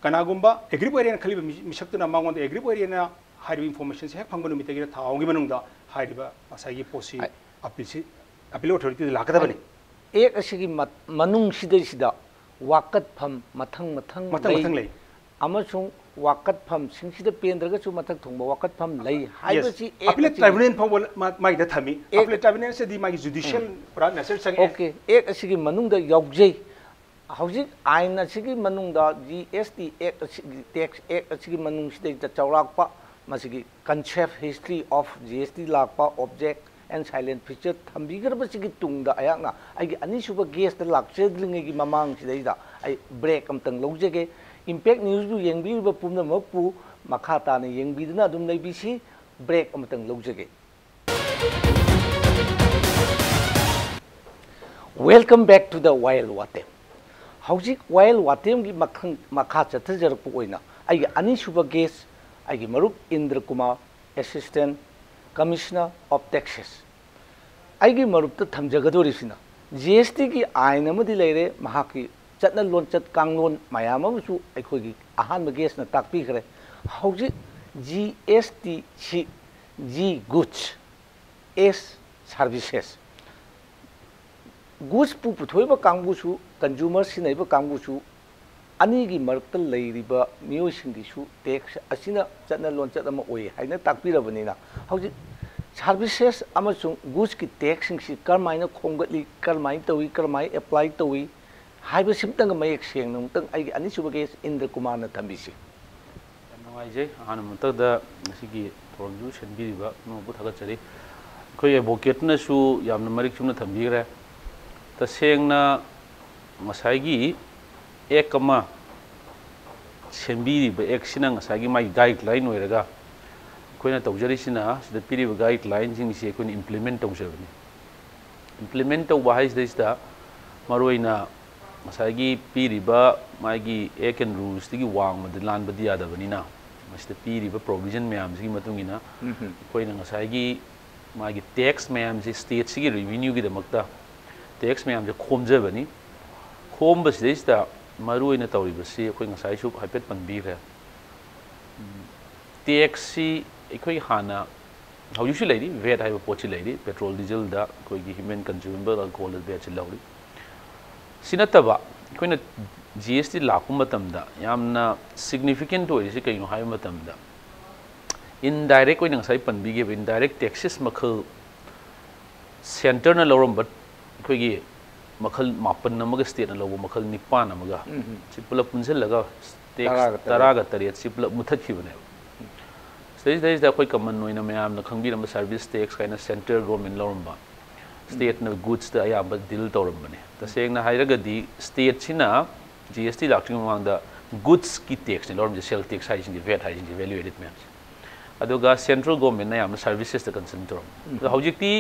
ꯀꯅꯥꯒꯨꯝꯕ aggrieved area ꯈꯜꯂꯤꯕ ꯃꯤ-, ꯃꯤꯁꯛꯇꯨꯅ ꯃꯉꯣꯟꯗ aggrieved area ꯍꯥꯏꯔꯤꯕ information ꯁꯦ ꯍꯦꯛ ꯐꯪꯕ ꯅꯨꯃꯤꯠꯇꯒꯤꯅ ꯊꯥ ꯑꯍꯨꯝꯒꯤ ꯃꯅꯨꯡꯗ ꯍꯥꯏꯔꯤꯕ ꯉꯁꯥꯏꯒꯤ ꯄꯣꯠꯁꯤ ꯑꯩ appeal ꯁꯤ, appellate authority ꯗ ꯂꯥꯛꯀꯗꯕꯅꯤ꯫ Act ꯑꯁꯤꯒꯤ ꯃ-, ꯃꯅꯨꯡꯁꯤꯗꯩꯁꯤꯗ ꯋꯥꯀꯠꯐꯝ ꯃꯊꯪ ꯃꯊꯪ ꯃꯊꯪ ꯂꯩ꯫ ꯃꯊꯪ ꯂꯩ꯫ ꯑꯃꯁꯨꯡ ꯋꯥꯀꯠꯐꯝꯁꯤꯡꯁꯤꯗ ꯄꯦꯟꯗ꯭ꯔꯒꯁꯨ ꯃꯊꯛ ꯊꯣꯡꯕ ꯋꯥꯀꯠꯐꯝ ꯂꯩ ꯍꯥꯏꯕꯁꯤ Yes. Act appellate ꯑꯁꯤꯒꯤ tribunal ꯐꯥꯎꯕ ꯃꯥ-, ꯃꯥꯏꯗ ꯊꯝꯃꯤ꯫ Act appellate tribunal ꯑꯁꯤꯗꯤ ꯃꯥꯒꯤ judicial ꯎꯝ꯫ ꯄꯨꯔꯥ nature ꯆꯪꯉꯦ꯫ Okay, Act ꯑꯁꯤꯒꯤ ꯃꯅꯨꯡꯗ ꯌꯥꯎꯖꯩ꯫ ꯍꯧꯖꯤꯛ ꯑꯥꯏꯟ ꯑꯁꯤꯒꯤ ꯃꯅꯨꯡꯗ G S T Act ꯑꯁꯤꯒꯤ, Tax Act ꯑꯁꯤꯒꯤ ꯃꯅꯨꯡꯁꯤꯗꯩꯗ ꯆꯥꯎꯔꯥꯛꯄ ꯃꯁꯤꯒꯤ concept, history of G S T ꯂꯥꯛꯄ, object and salient feature ꯊꯝꯕꯤꯈ꯭ꯔꯕꯁꯤꯒꯤ ꯇꯨꯡꯗ ꯑꯩꯍꯥꯛꯅ ꯑꯩꯒꯤ ꯑꯅꯤꯁꯨꯕ guest ꯇ ꯂꯥꯛꯆꯗ꯭ꯔꯤꯉꯩꯒꯤ ꯃꯃꯥꯡꯁꯤꯗꯩꯗ ꯑꯩ break ꯑꯃꯇꯪ ꯂꯧꯖꯒꯦ꯫ Impact News ꯕꯨ ꯌꯦꯡꯕꯤꯔꯤꯕ ꯄꯨꯝꯅꯃꯛꯄꯨ ꯃꯈꯥ ꯇꯥꯅ ꯌꯦꯡꯕꯤꯗꯨꯅ ꯑꯗꯨꯝ ꯂꯩꯕꯤꯁꯤ꯫ Break ꯑꯃꯇꯪ ꯂꯧꯖꯒꯦ꯫ Welcome back to the Wayel Watem. ꯍꯧꯖꯤꯛ ꯋꯥꯌꯦꯜ ꯋꯥꯇꯦꯝꯒꯤ ꯃꯈꯪ-, ꯃꯈꯥ ꯆꯠꯊꯖꯔꯛꯄ ꯑꯣꯏꯅ ꯑꯩꯒꯤ ꯑꯅꯤꯁꯨꯕ guest, ꯑꯩꯒꯤ ꯃꯔꯨꯞ ꯏꯟꯗ꯭ꯔ Kumar, Assistant Commissioner of Taxes꯫ ꯑꯩꯒꯤ ꯃꯔꯨꯞꯇ ꯊꯝꯖꯒꯗꯧꯔꯤꯁꯤꯅ G S T ꯒꯤ ꯑꯥꯏꯟ ꯑꯃꯗꯤ ꯂꯩꯔꯦ, ꯃꯍꯥꯛꯀꯤ ꯆꯠꯅ ꯂꯣꯟꯆꯠ ꯀꯥꯡꯂꯣꯟ ꯃꯌꯥꯝ ꯑꯃꯁꯨ ꯑꯩꯈꯣꯏꯒꯤ ꯑꯍꯥꯟꯕ guest ꯅ ꯇꯥꯛꯄꯤꯈ꯭ꯔꯦ꯫ ꯍꯧꯖꯤꯛ G S T ꯁꯤ G Goods, S Services꯫ Goods ꯄꯨ ꯄꯨꯊꯣꯛꯏꯕ ꯀꯥꯡꯕꯨꯁꯨ, consumer ꯁꯤꯖꯤꯟꯅꯔꯤꯕ ꯀꯥꯡꯕꯨꯁꯨ, ꯑꯅꯤꯒꯤ ꯃꯔꯛꯇ ꯂꯩꯔꯤꯕ ꯃꯤꯑꯣꯏꯁꯤꯡꯒꯤꯁꯨ tax ꯑꯁꯤꯅ ꯆꯠꯅ ꯂꯣꯟꯆꯠ ꯑꯃ ꯑꯣꯏ ꯍꯥꯏꯅ ꯇꯥꯛꯄꯤꯔꯕꯅꯤꯅ, ꯍꯧꯖꯤꯛ services ꯑꯃꯁꯨꯡ goods ꯀꯤ tax ꯁꯤꯡꯁꯤ ꯀꯔꯝꯍꯥꯏꯅ ꯈꯣꯝꯒꯠꯂꯤ, ꯀꯔꯝꯍꯥꯏꯅ ꯇꯧꯏ, ꯀꯔꯝꯍꯥꯏꯅ apply ꯇꯧꯏ ꯍꯥꯏꯕꯁꯤꯝꯇꯪꯒ ꯃꯌꯦꯛ ꯁꯦꯡꯅ ꯑꯃꯨꯛꯇꯪ ꯑꯩꯒꯤ ꯑꯅꯤꯁꯨꯕ guest ꯏꯟꯗ꯭ꯔ ꯀꯨꯃꯥꯔꯅ ꯊꯝꯕꯤꯁꯤ꯫ ꯌꯥꯝ ꯅꯨꯡꯉꯥꯏꯖꯩ꯫ ꯑꯍꯥꯟꯕ ꯃꯛꯇꯗ ꯉꯁꯤꯒꯤ ꯊꯧꯔꯝꯁꯨ ꯁꯤꯟꯕꯤꯔꯤꯕ ꯄꯨꯝꯅꯃꯛꯄꯨ ꯊꯥꯒꯠꯆꯔꯤ꯫ ꯑꯩꯈꯣꯏ advocate ꯅꯁꯨ ꯌꯥꯝꯅ ꯃꯔꯤꯛ ꯆꯨꯝꯅ ꯊꯝꯕꯤꯈ꯭ꯔꯦ꯫ ꯇꯁꯦꯡꯅ ꯉꯁꯥꯏꯒꯤ Act ꯑꯃ ꯁꯦꯝꯕꯤꯔꯤꯕ Act ꯁꯤꯅ ꯉꯁꯥꯏꯒꯤ ꯃꯥꯒꯤ guideline ꯑꯣꯏꯔꯒ, ꯑꯩꯈꯣꯏꯅ ꯇꯧꯖꯔꯤꯁꯤꯅ ꯁꯤꯗ ꯄꯤꯔꯤꯕ guideline ꯁꯤꯡꯁꯤ ꯑꯩꯈꯣꯏꯅ implement ꯇꯧꯖꯕꯅꯤ꯫ Implement ꯇꯧꯕ ꯍꯥꯏꯁꯤꯗꯩꯁꯤꯗ ꯃꯔꯨꯑꯣꯏꯅ ꯉꯁꯥꯏꯒꯤ ꯄꯤꯔꯤꯕ ꯃꯥꯒꯤ ꯑꯦꯛ ꯑꯦꯟ ꯔꯨꯜꯁꯇꯒꯤ ꯋꯥꯡꯃꯗ ꯂꯥꯟꯕꯗꯤ ꯌꯥꯗꯕꯅꯤꯅ, ꯃꯁꯤꯗ ꯄꯤꯔꯤꯕ ꯄ꯭ꯔꯣꯕꯤꯖꯟ ꯃꯌꯥꯝꯁꯤꯒꯤ ꯃꯇꯨꯡ ꯏꯟꯅ ꯑꯩꯈꯣꯏꯅ ꯉꯁꯥꯏꯒꯤ ꯃꯥꯒꯤ ꯇꯦꯛꯁ ꯃꯌꯥꯝꯁꯤ ꯁ꯭ꯇꯦꯠꯁꯤꯒꯤ ꯔꯤꯚꯤꯅ꯭ꯌꯨꯒꯤꯗꯃꯛꯇ ꯇꯦꯛꯁ ꯃꯌꯥꯝꯁꯦ ꯈꯣꯝꯖꯕꯅꯤ꯫ ꯈꯣꯝꯕꯁꯤꯗꯩꯁꯤꯗ ꯃꯔꯨꯑꯣꯏꯅ ꯇꯧꯔꯤꯕꯁꯤ ꯑꯩꯈꯣꯏ ꯉꯁꯥꯏꯁꯨ ꯍꯥꯏꯐꯦꯠ ꯄꯟꯕꯤꯈ꯭ꯔꯦ, ꯇꯦꯛꯁꯁꯤ ꯑꯩꯈꯣꯏ ꯍꯥꯟꯅ ꯍꯧꯖꯤꯛꯁꯨ ꯂꯩꯔꯤ, ꯚꯦꯠ ꯍꯥꯏꯕ ꯄꯣꯠꯁꯤ ꯂꯩꯔꯤ꯫ ꯄꯦꯇ꯭ꯔꯣꯜ ꯗꯤꯖꯜꯗ ꯑꯩꯈꯣꯏꯒꯤ ꯍ꯭ꯌꯨꯃꯦꯟ ꯀꯟꯖꯨꯃꯦꯕꯜ ꯑꯦꯜꯀꯣꯍꯣꯜꯗ ꯚꯦꯠꯁꯤ ꯂꯧꯔꯤ꯫ ꯁꯤ ꯅꯠꯇꯕ ꯑꯩꯈꯣꯏꯅ ꯖꯤ ꯑꯦꯁ ꯇꯤ ꯂꯥꯛꯄ ꯃꯇꯝꯗ ꯌꯥꯝꯅ ꯁꯤꯒꯅꯤꯐꯤꯀꯦꯟꯠ ꯑꯣꯏꯔꯤꯁꯤ ꯀꯩꯅꯣ ꯍꯥꯏꯕ ꯃꯇꯝꯗ, ꯏꯟꯗꯥꯏꯔꯦꯛ ꯑꯣꯏꯅ ꯉꯁꯥꯏ ꯄꯟꯕꯤꯈꯤꯕ ꯏꯟꯗꯥꯏꯔꯦꯛ ꯇꯦꯛꯁꯦꯁ ꯃꯈꯜ ꯁꯦꯟꯇꯔꯅ ꯂꯧꯔꯝꯕ ꯑꯩꯈꯣꯏꯒꯤ ꯃꯈꯜ ꯃꯥꯄꯟ ꯑꯃꯒ ꯁ꯭ꯇꯦꯠꯅ ꯂꯧꯕ ꯃꯈꯜ ꯅꯤꯄꯥꯟ ꯑꯃꯒ, ꯁꯤ ꯄꯨꯂꯞ ꯄꯨꯟꯁꯤꯜꯂꯒ ꯇꯦꯛꯁ ꯇꯔꯥꯒ ꯇꯔꯦꯠ꯫ ꯇꯔꯥꯒ ꯇꯔꯦꯠꯁꯤ ꯄꯨꯂꯞ ꯃꯨꯊꯠꯈꯤꯕꯅꯦꯕ꯫ ꯁꯤꯗꯩꯁꯤꯗꯩꯁꯤꯗ ꯑꯩꯈꯣꯏ ꯀꯃꯟ ꯑꯣꯏꯅ ꯃꯌꯥꯝꯅ ꯈꯪꯕꯤꯔꯝꯕ ꯁꯔꯚꯤꯁ ꯇꯦꯛꯁ ꯀꯥꯏꯅ ꯁꯦꯟꯇ꯭ꯔꯦꯜ ꯒꯣꯔꯃꯦꯟ ꯂꯧꯔꯝꯕ, ꯁ꯭ꯇꯦꯠꯅ ꯒꯨꯗꯁꯇ ꯑꯌꯥꯝꯕ ꯗꯤꯜ ꯇꯧꯔꯝꯕꯅꯦ꯫ ꯇꯁꯦꯡꯅ ꯍꯥꯏꯔꯒꯗꯤ ꯁ꯭ꯇꯦꯠꯁꯤꯅ ꯖꯤ ꯑꯦꯁ ꯇꯤ ꯂꯥꯛꯇ꯭ꯔꯤꯉꯩ ꯃꯃꯥꯡꯗ ꯒꯨꯗꯁꯀꯤ ꯇꯦꯛꯁꯅꯤ ꯂꯧꯔꯝꯃꯤꯁꯦ, ꯁꯦꯜ ꯇꯦꯛꯁ ꯍꯥꯏꯁꯤꯡꯁꯦ, ꯚꯦꯠ ꯍꯥꯏꯁꯤꯡꯁꯦ, ꯚꯦꯂꯨ ꯑꯦꯗꯦꯠ ꯃꯌꯥꯝꯁꯦ꯫ ꯑꯗꯨꯒ ꯁꯦꯟꯇ꯭ꯔꯦꯜ ꯒꯣꯔꯃꯦꯟꯅ ꯌꯥꯝꯅ ꯁꯔꯚꯤꯁꯦꯁꯇ ꯀꯟꯁꯔꯟ ꯇꯧꯔꯝꯃꯤ꯫ ꯑꯗꯣ ꯍꯧꯖꯤꯛꯇꯤ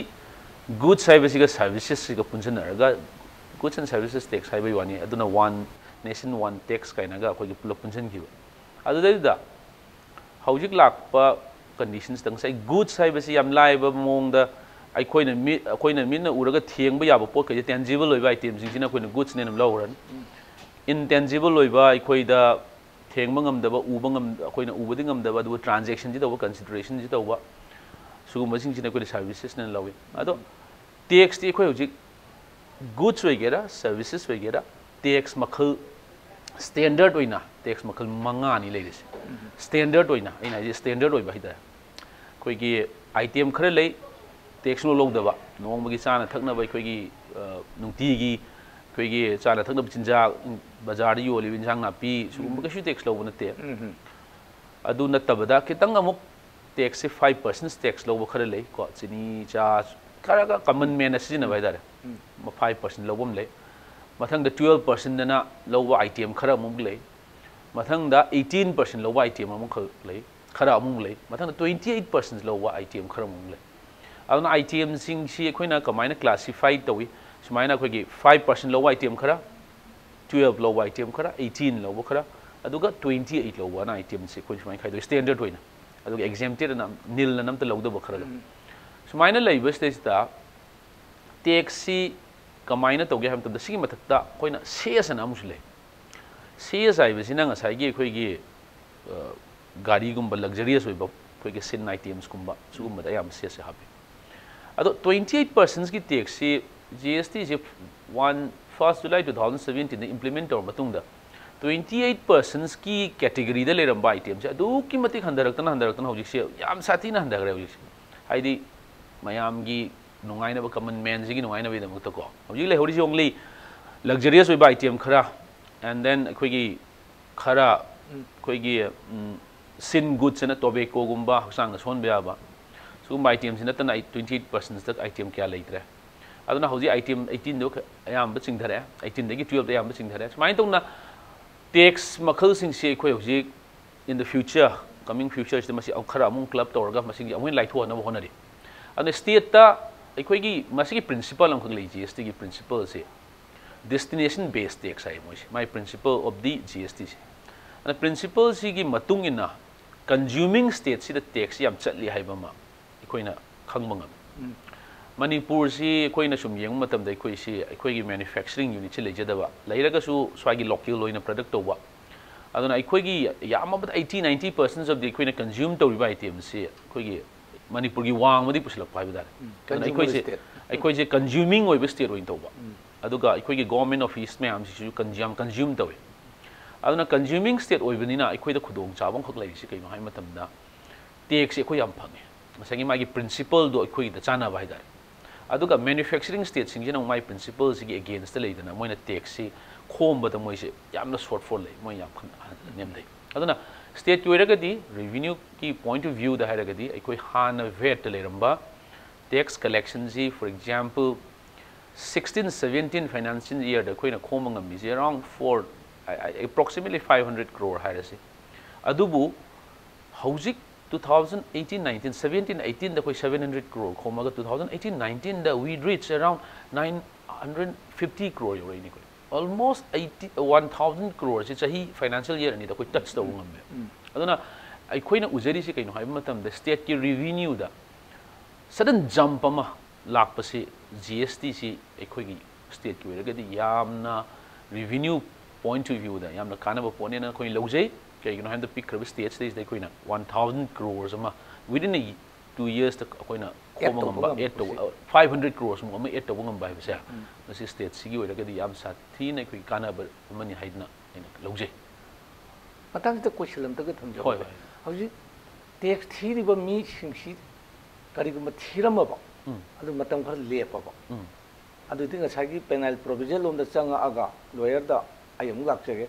ꯒꯨꯗꯁ ꯍꯥꯏꯕꯁꯤꯒ ꯁꯔꯚꯤꯁꯦꯁꯁꯤꯒ ꯄꯨꯟꯁꯤꯟꯅꯔꯒ ꯒꯨꯗꯁ ꯑꯦꯟ ꯁꯔꯚꯤꯁꯦꯁ ꯇꯦꯛꯁ ꯍꯥꯏꯕꯒꯤ ꯋꯥꯅꯤ, ꯑꯗꯨꯅ ꯋꯥꯟ ꯅꯦꯁꯟ ꯋꯥꯟ ꯇꯦꯛꯁ ꯀꯥꯏꯅꯒ ꯑꯩꯈꯣꯏꯒꯤ ꯄꯨꯂꯞ ꯄꯨꯟꯁꯤꯟꯈꯤꯕ꯫ ꯑꯗꯨꯗꯩꯗꯨꯗ ꯍꯧꯖꯤꯛ ꯂꯥꯛꯄ ꯀꯟꯗꯤꯁꯟꯁꯤꯗ ꯉꯁꯥꯏ ꯒꯨꯗꯁ ꯍꯥꯏꯕꯁꯤ ꯌꯥꯝ ꯂꯥꯏꯕ ꯃꯑꯣꯡꯗ ꯑꯩꯈꯣꯏꯅ ꯃꯤꯠ, ꯑꯩꯈꯣꯏꯅ ꯃꯤꯠꯅ ꯎꯔꯒ ꯊꯦꯡꯕ ꯌꯥꯕ ꯄꯣꯠꯈꯩꯁꯦ, ꯇꯦꯟꯖꯤꯕꯜ ꯑꯣꯏꯕ ꯑꯥꯏꯇꯦꯝꯁꯤꯡꯁꯤꯅ ꯑꯩꯈꯣꯏꯅ ꯒꯨꯗꯁꯅꯦꯅ ꯑꯗꯨꯝ ꯂꯧꯔꯅꯤ꯫ ꯏꯟꯇꯦꯟꯖꯤꯕꯜ ꯑꯣꯏꯕ, ꯑꯩꯈꯣꯏꯗ ꯊꯦꯡꯕ ꯉꯝꯗꯕ, ꯎꯕ ꯉꯝ-, ꯑꯩꯈꯣꯏꯅ ꯎꯕꯗꯤ ꯉꯝꯗꯕ, ꯑꯗꯨꯕꯨ ꯇ꯭ꯔꯥꯟꯖꯦꯛꯁꯟꯁꯤ ꯇꯧꯕ, ꯀꯟꯁꯤꯗꯔꯦꯁꯟꯁꯤ ꯇꯧꯕ, ꯁꯤꯒꯨꯝꯕꯁꯤꯡꯁꯤꯅ ꯑꯩꯈꯣꯏꯅ ꯁꯔꯚꯤꯁꯦꯁꯅꯦꯅ ꯂꯧꯏ꯫ ꯑꯗꯣ ꯇꯦꯛꯁꯇꯤ ꯑꯩꯈꯣꯏ ꯍꯧꯖꯤꯛ ꯒꯨꯗꯁ ꯑꯣꯏꯒꯦꯔꯥ, ꯁꯔꯚꯤꯁꯦꯁ ꯑꯣꯏꯒꯦꯔꯥ, ꯇꯦꯛꯁ ꯃꯈꯜ, ꯁ꯭ꯇꯦꯟꯗꯔꯠ ꯑꯣꯏꯅ ꯇꯦꯛꯁ ꯃꯈꯜ ꯃꯉꯥꯅꯤ ꯂꯩꯔꯤꯁꯦ꯫ ꯁ꯭ꯇꯦꯟꯗꯔꯠ ꯑꯣꯏꯅ, ꯑꯩꯅ ꯍꯥꯏꯁꯦ ꯁ꯭ꯇꯦꯟꯗꯔꯠ ꯑꯣꯏꯕ ꯍꯥꯏꯇꯥꯔꯦ꯫ ꯑꯩꯈꯣꯏꯒꯤ ꯑꯥꯏꯇꯦꯝ ꯈꯔ ꯂꯩ, ꯇꯦꯛꯁ ꯂꯧ-, ꯂꯧꯗꯕ, ꯅꯣꯡꯃꯒꯤ ꯆꯥꯅ ꯊꯛꯅꯕ ꯑꯩꯈꯣꯏꯒꯤ, ꯑ, ꯅꯨꯡꯇꯤꯒꯤ ꯑꯩꯈꯣꯏꯒꯤ ꯆꯥꯅ ꯊꯛꯅꯕ ꯆꯤꯟꯖꯥꯛ, ꯕꯖꯥꯔꯗ ꯌꯣꯜꯂꯤꯕ ꯏꯟꯁꯥꯡ ꯅꯥꯄꯤ, ꯁꯤꯒꯨꯝꯕ ꯀꯩꯁꯨ ꯇꯦꯛꯁ ꯂꯧꯕ ꯅꯠꯇꯦ꯫ ꯑꯗꯨ ꯅꯠꯇꯕꯗ ꯈꯤꯇꯪ ꯑꯃꯨꯛ ꯇꯦꯛꯁꯁꯦ ꯐꯥꯏꯚ ꯄꯥꯔꯁꯦꯟ ꯇꯦꯛꯁ ꯂꯧꯕ ꯈꯔ ꯂꯩ ꯀꯣ, ꯆꯤꯅꯤ, ꯆꯥ, ꯈꯔꯒ ꯀꯃꯟ ꯃꯦꯟꯅ ꯁꯤꯖꯤꯟꯅꯕ ꯍꯥꯏꯇꯥꯔꯦ꯫ ꯐꯥꯏꯚ ꯄꯥꯔꯁꯦꯟ ꯂꯧꯕ ꯑꯃ ꯂꯩ꯫ ꯃꯊꯪꯗ ꯇꯨꯋꯦꯜꯐ ꯄꯥꯔꯁꯦꯟꯗꯅ ꯂꯧꯕ ꯑꯥꯏꯇꯦꯝ ꯈꯔ ꯑꯃꯨꯛ ꯂꯩ꯫ ꯃꯊꯪꯗ ꯑꯩꯠꯇꯤꯟ ꯄꯥꯔꯁꯦꯟ ꯂꯧꯕ ꯑꯥꯏꯇꯦꯝ ꯑꯃꯈꯛ ꯂꯩ, ꯈꯔ ꯑꯃꯨꯛ ꯂꯩ꯫ ꯃꯊꯪꯗ ꯇ꯭ꯋꯦꯟꯇꯤ ꯑꯩꯠ ꯄꯥꯔꯁꯦꯟ ꯂꯧꯕ ꯑꯥꯏꯇꯦꯝ ꯈꯔ ꯑꯃꯨꯛ ꯂꯩ꯫ ꯑꯗꯨꯅ ꯑꯥꯏꯇꯦꯝꯁꯤꯡꯁꯤ ꯑꯩꯈꯣꯏꯅ ꯀꯃꯥꯏꯅ ꯀ꯭ꯂꯥꯁꯤꯐꯥꯏ ꯇꯧꯏ? ꯁꯨꯃꯥꯏꯅ ꯑꯩꯈꯣꯏꯒꯤ ꯐꯥꯏꯚ ꯄꯥꯔꯁꯦꯟ ꯂꯧꯕ ꯑꯥꯏꯇꯦꯝ ꯈꯔ, twelve ꯂꯧꯕ item ꯈꯔ, eighteen ꯂꯧꯕ ꯈꯔ, ꯑꯗꯨꯒ twenty eight ꯂꯧꯕꯅ itemꯁꯦ ꯑꯩꯈꯣꯏ ꯁꯨꯃꯥꯏꯅ ꯈꯥꯏꯗꯣꯛꯏ, standard ꯑꯣꯏꯅ꯫ ꯑꯗꯨꯒ exempted ꯑꯅ, nil ꯑꯅ ꯑꯝꯇ ꯂꯧꯗꯕ ꯈꯔꯒ꯫ ꯁꯨꯃꯥꯏꯅ ꯂꯩꯕꯁꯤꯗꯩꯁꯤꯗ taxꯁꯤ ꯀꯃꯥꯏꯅ ꯇꯧꯒꯦ ꯍꯥꯏꯕ ꯃꯇꯝꯗ, ꯁꯤꯒꯤ ꯃꯊꯛꯇ ꯑꯩꯈꯣꯏꯅ cess ꯑꯅ ꯑꯃꯁꯨ ꯂꯩ꯫ Cess ꯍꯥꯏꯕꯁꯤꯅ ꯉꯁꯥꯏꯒꯤ ꯑꯩꯈꯣꯏꯒꯤ, ꯑ, ꯒꯥꯔꯤꯒꯨꯝꯕ luxurious ꯑꯣꯏꯕ ꯑꯩꯈꯣꯏꯒꯤ ꯁꯤꯟ itemsꯀꯨꯝꯕ, ꯁꯤꯒꯨꯝꯕꯗ ꯑꯌꯥꯝꯕ cessꯁꯦ ꯍꯥꯞꯄꯤ꯫ ꯑꯗꯣ twenty eight percentꯀꯤ taxꯁꯤ, GSTꯁꯦ one, first July two thousand seventeenꯗ implement ꯇꯧꯔ ꯃꯇꯨꯡꯗ, twenty eight percentꯀꯤ categoryꯗ ꯂꯩꯔꯝꯕ itemꯁꯦ ꯑꯗꯨꯛꯀꯤ ꯃꯇꯤꯛ ꯍꯟꯊꯔꯛꯇꯅ, ꯍꯟꯊꯔꯛꯇꯅ ꯍꯧꯖꯤꯛꯁꯦ ꯌꯥꯝ ꯁꯥꯊꯤꯅ ꯍꯟꯊꯈ꯭ꯔꯦ ꯍꯧꯖꯤꯛꯁꯦ꯫ ꯍꯥꯏꯗꯤ ꯃꯌꯥꯝꯒꯤ ꯅꯨꯡꯉꯥꯏꯅꯕ, common manꯁꯤꯒꯤ ꯅꯨꯡꯉꯥꯏꯅꯕꯒꯤꯗꯃꯛꯇꯀꯣ꯫ ꯍꯧꯖꯤꯛ ꯂꯩꯍꯧꯔꯤꯁꯦ only luxurious ꯑꯣꯏꯕ item ꯈꯔ, and then ꯑꯩꯈꯣꯏꯒꯤ ꯈꯔ, ꯑꯩꯈꯣꯏꯒꯤ, ꯎꯝ, sin goods ꯑꯅ tobaccoꯒꯨꯝꯕ, ꯍꯛꯆꯥꯡꯗ ꯁꯣꯛꯍꯟꯕ ꯌꯥꯕ, ꯁꯤꯒꯨꯝꯕ itemꯁꯤ ꯅꯠꯇꯅ ꯑꯩ twenty eight percentꯇ item ꯀꯌꯥ ꯂꯩꯇ꯭ꯔꯦ꯫ ꯑꯗꯨꯅ ꯍꯧꯖꯤꯛ item eighteenꯗꯣ ꯈ-, ꯑꯌꯥꯝꯕ ꯆꯤꯡꯊꯔꯛꯑꯦ, eighteenꯗꯒꯤ twelveꯇ ꯑꯌꯥꯝꯕ ꯆꯤꯡꯊꯔꯛꯑꯦ꯫ ꯁꯨꯃꯥꯏꯅ ꯇꯧꯅ tax ꯃꯈꯜꯁꯤꯡꯁꯤ ꯑꯩꯈꯣꯏ ꯍꯧꯖꯤꯛ in the future, coming futureꯁꯤꯗ ꯃꯁꯤ ꯑꯃꯨꯛ ꯈꯔ ꯑꯃꯨꯛ club ꯇꯧꯔꯒ ꯃꯁꯤꯒꯤ ꯑꯃꯨꯛ ꯍꯦꯟꯅ ꯂꯥꯏꯊꯣꯛꯍꯟꯅꯕ ꯍꯣꯠꯅꯔꯤ꯫ ꯑꯗꯨꯅ stateꯇ ꯑꯩꯈꯣꯏꯒꯤ ꯃꯁꯤꯒꯤ principle ꯑꯃꯈꯛ ꯂꯩ, GSTꯒꯤ principleꯁꯦ destination based tax ꯍꯥꯏ ꯃꯣꯏꯁꯦ, my principle of the GSTꯁꯦ꯫ ꯑꯗꯨꯅ principleꯁꯤꯒꯤ ꯃꯇꯨꯡ ꯏꯟꯅ consuming stateꯁꯤꯗ tax ꯌꯥꯝ ꯆꯠꯂꯤ ꯍꯥꯏꯕ ꯑꯃ ꯑꯩꯈꯣꯏꯅ ꯈꯪꯕ ꯉꯝꯃꯤ꯫ ꯃꯅꯤꯄꯨꯔꯁꯤ ꯑꯩꯈꯣꯏꯅ ꯁꯨꯝ ꯌꯦꯡꯕ ꯃꯇꯝꯗ, ꯑꯩꯈꯣꯏꯁꯤ, ꯑꯩꯈꯣꯏꯒꯤ manufacturing unitꯁꯤ ꯂꯩꯖꯗꯕ, ꯂꯩꯔꯒꯁꯨ ꯁ꯭ꯋꯥꯏꯒꯤ local ꯑꯣꯏꯅ product ꯇꯧꯕ꯫ ꯑꯗꯨꯅ ꯑꯩꯈꯣꯏꯒꯤ ꯌꯥꯝꯃꯕꯗ eighty ninety percent of the ꯑꯩꯈꯣꯏꯅ consume ꯇꯧꯔꯤꯕ itemꯁꯤ ꯑꯩꯈꯣꯏꯒꯤ ꯃꯅꯤꯄꯨꯔꯒꯤ ꯋꯥꯡꯃꯗꯤ ꯄꯨꯁꯤꯜꯂꯛꯄ ꯍꯥꯏꯕ ꯇꯥꯔꯦ꯫ ꯑꯗꯨꯅ consumer ꯑꯩꯈꯣꯏꯁꯦ, state꯫ ꯑꯩꯈꯣꯏꯁꯦ consuming ꯑꯣꯏꯕ state ꯑꯣꯏꯅ ꯇꯧꯕ꯫ ꯑꯗꯨꯒ ꯑꯩꯈꯣꯏꯒꯤ government office ꯃꯌꯥꯝꯁꯤꯁꯨ con-, ꯌꯥꯝ consume ꯇꯧꯋꯤ꯫ ꯑꯗꯨꯅ consuming state ꯑꯣꯏꯕꯅꯤꯅ ꯑꯩꯈꯣꯏꯗ ꯈꯨꯗꯣꯡꯆꯥꯕ ꯑꯃꯈꯛ ꯂꯩꯔꯤꯁꯤ ꯀꯩꯅꯣ ꯍꯥꯏꯕ ꯃꯇꯝꯗ, taxꯁꯦ ꯑꯩꯈꯣꯏ ꯌꯥꯝ ꯐꯪꯉꯦ꯫ ꯉꯁꯥꯏꯒꯤ ꯃꯥꯒꯤ principleꯗꯣ ꯑꯩꯈꯣꯏꯒꯤꯗ ꯆꯥꯟꯅꯕ ꯍꯥꯏꯇꯥꯔꯦ꯫ ꯑꯗꯨꯒ manufacturing stateꯁꯤꯡꯁꯤꯅ ꯑꯃꯨꯛ ꯃꯥꯒꯤ principleꯁꯤꯒꯤ againstꯇ ꯂꯩꯗꯅ ꯃꯣꯏꯅ taxꯁꯤ ꯈꯣꯝꯕꯗ ꯃꯣꯏꯁꯦ ꯌꯥꯝꯅ shortfall ꯂꯩ, ꯃꯣꯏ ꯌꯥꯝ ꯈꯟ-, ꯅꯦꯝꯊꯩ꯫ ꯑꯗꯨꯅ stateꯀꯤ ꯑꯣꯏꯔꯒꯗꯤ, revenueꯒꯤ point of viewꯗ ꯍꯥꯏꯔꯒꯗꯤ, ꯑꯩꯈꯣꯏ ꯍꯥꯟꯅ vatꯇ ꯂꯩꯔꯝꯕ tax collectionꯁꯤ, for example, sixteen seventeen financial yearꯗ ꯑꯩꯈꯣꯏꯅ ꯈꯣꯝꯕ ꯉꯝꯃꯤꯁꯦ around four, approximately five hundred crore ꯍꯥꯏꯔꯁꯤ꯫ ꯑꯗꯨꯕꯨ ꯍꯧꯖꯤꯛ two thousand eighteen nineteen, seventeen eighteenꯗ ꯑꯩꯈꯣꯏ seven hundred crore ꯈꯣꯝꯃꯒ, two thousand eighteen nineteenꯗ we reach around nine hundred fifty crore ꯌꯧꯔꯛꯏꯅꯤ ꯑꯩꯈꯣꯏ꯫ almost eighty, one thousand crore ꯁꯤ ꯆꯍꯤ financial year ꯑꯅꯤꯗ ꯑꯩꯈꯣꯏ touch ꯇꯧꯕ ꯉꯝꯃꯦ꯫ ꯑꯗꯨꯅ ꯑꯩꯈꯣꯏꯅ ꯎꯖꯔꯤꯁꯤ ꯀꯩꯅꯣ ꯍꯥꯏꯕ ꯃꯇꯝꯗ stateꯀꯤ revenueꯗ sudden jump ꯑꯃ ꯂꯥꯛꯄꯁꯤ, G S T ꯁꯤ ꯑꯩꯈꯣꯏꯒꯤ stateꯀꯤ ꯑꯣꯏꯔꯒꯗꯤ ꯌꯥꯝꯅ revenue point of viewꯗ ꯌꯥꯝꯅ ꯀꯥꯟꯅꯕ ꯄꯣꯠꯅꯦꯅ ꯑꯩꯈꯣꯏ ꯂꯧꯖꯩ꯫ ꯀꯩꯒꯤꯅꯣ ꯍꯥꯏꯕꯗ ꯄꯤꯛꯈ꯭ꯔꯕ stateꯁꯤꯗꯩꯁꯤꯗ ꯑꯩꯈꯣꯏꯅ one thousand crores ꯑꯃ within a two yearsꯇ ꯑꯩꯈꯣꯏꯅ ꯈꯣꯝꯕ ꯇꯧꯕ ꯉꯝꯕ, add ꯇꯧꯕ, ꯉꯝꯕꯁꯦ꯫ Five hundred crores ꯃꯨꯛ ꯑꯃ add ꯇꯧꯕ ꯉꯝꯕ ꯍꯥꯏꯕꯁꯦ, ꯃꯁꯤ stateꯁꯤꯒꯤ ꯑꯣꯏꯔꯒꯗꯤ ꯌꯥꯝ ꯁꯥꯊꯤꯅ ꯑꯩꯈꯣꯏꯒꯤ ꯀꯥꯟꯅꯕ ꯑꯃꯅꯤ ꯍꯥꯏꯗꯅ ꯑꯩꯅ ꯂꯧꯖꯩ꯫ ꯃꯇꯥꯡꯁꯤꯗ question ꯑꯝꯇꯒ ꯊꯝꯖꯒꯦ꯫ ꯍꯣꯏ, ꯍꯣꯏ꯫ ꯍꯧꯖꯤꯛ tax ꯊꯤꯔꯤꯕ ꯃꯤꯁꯤꯡꯁꯤ ꯀꯔꯤꯒꯨꯝꯕ ꯊꯤꯔꯝꯃꯕ, ꯎꯝ꯫ ꯑꯗꯨ ꯃꯇꯝ ꯈꯔ ꯂꯦꯞꯄꯕ, ꯎꯝ꯫ ꯑꯗꯨꯗꯤ ꯉꯁꯥꯏꯒꯤ penal provision ꯂꯣꯝꯗ ꯆꯪꯉꯛꯑꯒ lawyerꯗ ꯑꯩ ꯑꯃꯨꯛ ꯂꯥꯛꯆꯒꯦ꯫